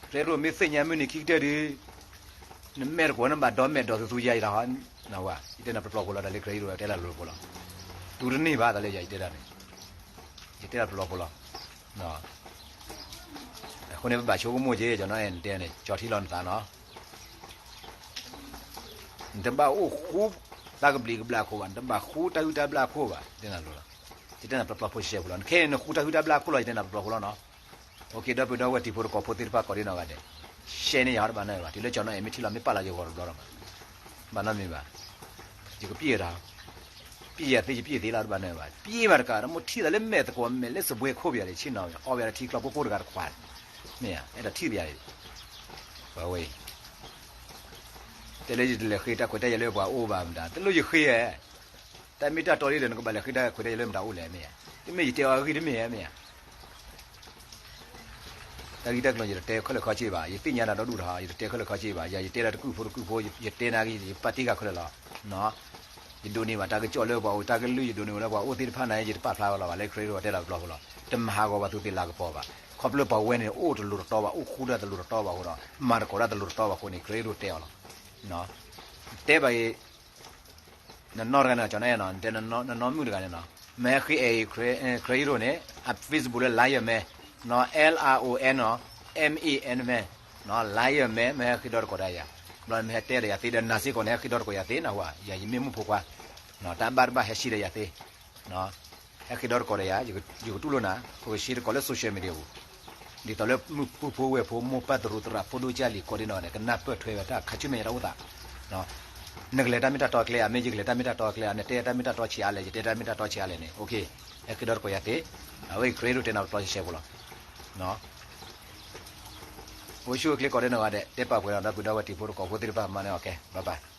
ခရံာ်ရူၢ်မ့ၢ်သ့ၣ်ညါမုၢ်နံၤခံကတၢၢ်ဒီး နမဲာ်တကိးနဘၣ်ဒီမဲာ်ဒီးသူသူယၤအံၤတၢ်ဟီ, နဝဲ ယတဲနၤပျီပျီဖိလီၤ တၢ်လၢခရံာ်ရူၢ်တဲလၢလိၤဖိလီၤ. တူၢ်တန့ၢ်ဘၣ်တၢ်လၢယၤ ယတဲဒၣ်န့ၣ်, ယတဲဒၣ်ပျီပျီဖိလီၤ. အဃိန့ၣ် ပဘၣ်ဆိကမိၣ်က့ၤ ကၠီၤနီၢ်အဲၣ် နတဲန့ၣ် ကၠီထံလီၤနသးနီၤ. နတဘၣ်အိၣ်ဃူတၢ်ကဘျံးကဘျၣ်ခိၣ်ဘၣ်, နတဘၣ်ဃူတၢ်ဟုၣ်တၢ်ဘျၣ်ခိၣ်ဘၣ်, ယတဲနၤပျီပျီဖိရှဲရှဲဖိလီၤ. နခဲအံၤနဃူတၢ်ဟုၣ်တၢ်ဘျၣ်ခိၣ်လီၤ ယတဲနၤပျီပျီဖိလီၤနီၤ. အိၣ်ခ့ ဒီပုၢ်ဒီဝဲၢ်တံၤဖိသကိးဖိသ့ၣ်တဖၣ်ကိးဒ်နီၢ်ဂၤဒဲး, ရှဲန့ၢ်ယၤဟီတဘၣ်နီၢ်ဘၣ်, တုၤလၢကၠီၤနီၢ်အဲၣ်မ့ၢ်ထံၣ်လီၤမ့ၢ်ပာ်လီၤယဂီၢ်တဘျီဒီးမး, ဘၣ်နီတမံၤဘၣ်. ယကပျံၢ်တၢ်, ပျံၢ်ယၤသ့ ယပျံၢ်သ့လီၤတဘၣ်နီၢ်ဘၣ်, ပျံၢ်မးတကး တမိၣ်ထံၣ်သးလၢမဲာ်သကိးမဲာ်လၢစပွဲခိၣ်ပယၤန့ၣ် ဆ့ၣ်နီၤ အီၣ်ဝဲဒၣ်ထံကျီကိၢ်ကိၢ်တဂၤတခွး, မ့ၢ်ဧါ, အဲၣ်ဒိးထံၣ်ပယၤ, ပှၤဝဲအံၤ တဲလၢယတလဲၤဃ့တၢ်ခွဲးတၢ်ယာ်လၢပှၤအိၣ်ဘၣ်မတၤ, တလိၣ်ယဃ့ဧါ, တၢ်မ့ၢ်တၢ်တီဒ်ဒီး နကဘၣ်လဲၤဃ့တၢ်ခွဲးတၢ်ယာ်လၢမတၤအိၣ်လဲၣ်မ့ၢ်ဧါ, တမ့ၢ်ယတဲအီၤအဂ့ၢ်တမ့ၢ်ဧါမ့ၢ်ဧါ. တၢ်ဂ့ၢ်တၢ်ကျိၤယတတဲခဲလၢာ်ခဲဆ့ဘၣ်, ယသ့ၣ်ညါတၢ်ဒီဒူၣ်တဟီ, ယတတဲခဲလၢာ်ခဲဆ့ဘၣ်, ယၤယတဲဒၣ်တကုၢ်ဖိတကုၢ်ဖိ, ယတဲနၤဂ့ၤ ယပာ်တ့ၢ်ဂၤခဲလၢာ်လီၤ. ယဒိးန့ၢ်ဘၣ်တၢ်ကစီၣ်လၢပှၤအိၣ် တၢ်ကလုၢ်ယဒိးန့ၢ်ဝဲလၢပှၤအိၣ်သ့ၣ်တဖၣ်န့ၣ် ယတပာ်ဖျါဝဲလီၤဘၣ် လၢခရံာ်ရူၢ်တဲလီၤတဘျီဖိလီၤ. တမၤဟးဂီၤဘၣ်သုသ့ၣ်လၤကပီၤဘၣ်, ခီဖျိပှၤဝဲန့ၣ် အိၣ်တလိၤတတီဘၣ်, အိၣ်ဃူတၢ်တလိၤတတီဘၣ်အဃိဒီး မၤသကိးတၢ်တလိၤတတီဘၣ်အဃိန့ၣ် ခရံာ်ရူၢ်တဲအီၤလီၤ. တဲဘၣ်အံၤ နနီၢ်တဂၤန့ၣ် ကၠီၤနီၢ်အဲၣ်နီၤ, နတဲနနီၢ်မုၣ်တဂၤန့ၣ်နီၤ, မ့ၢ်ဟဲဃ့အဲၣ် ခရံာ်ရူၢ်န့ၣ် အ Facebook လၢ Lion Man နီၤ, L I O N နီၤ, M A N Man နီၤ, Lion Man မ့ၢ်ဟဲဃ့ဒီသကိးဒီးယၤ, ဘျီမ့ၢ်ဟဲတဲဒီးယၤသ့ဒီးနၤစ့ၢ်ကီးန့ၣ် ဟဲဃ့ဒီသကိးယၤသ့နဟူဧါ, ယၤယမ့ၢ်မုၣ်ဖိခွါ, တၢ်ဘၣ်တဘၣ်ဟဲရှံဒီးယၤသ့, ဟဲဃ့ဒီသကိးဒီးယၤ, ယကတူၢ်လိာ်နၤ, ဃိကရှံတကိးလၢ social media ပူၤ ဒ်သိးလၢမုၢ်ပုၢ်ဖိဝဲၢ်ဖိ မိၢ်ပၢ်သရူးသရၣ် ဖိဒိၣ်ကၢ်လံၤကိးဒ်နီၢ်ဂၤဒဲး ကနၢ်ပၢၢ်ထွဲဝဲတၢ်ခါဆူမဲာ်ညါတၢ်အိၣ်သး, နကလဲၤတၢ်မ့ၢ်တၢ်တီကျဲဧါ, မ့ၢ်ယကလဲၤတၢ်မ့ၢ်တၢ်တီကျဲဧါ, နတဲတၢ်မ့ၢ်တၢ်တီဆံးအါလဲၣ်, ယတဲတၢ်မ့ၢ်တၢ်တီဆံးအါလဲၣ်န့ၣ် အိၣ်ခ့, ဟဲဃ့ဒီသကိးယၤသ့, အဝဲအံၤ ခရံာ်ရူၢ်တဲနၤပျီပျီရှဲရှဲဖိလီၤ. အိၣ်ဆူၣ်အိၣ်ချ့ကိးဒ်နီၢ်ဂၤဒဲး တဲပာ်ပှဲၤဒီး ဒီပုၢ်ဒီဝဲၢ်တံၤဖိသကိးဖိသ့ၣ်တဖၣ်မၤန့ၢ်အီၤကဲ, bye bye.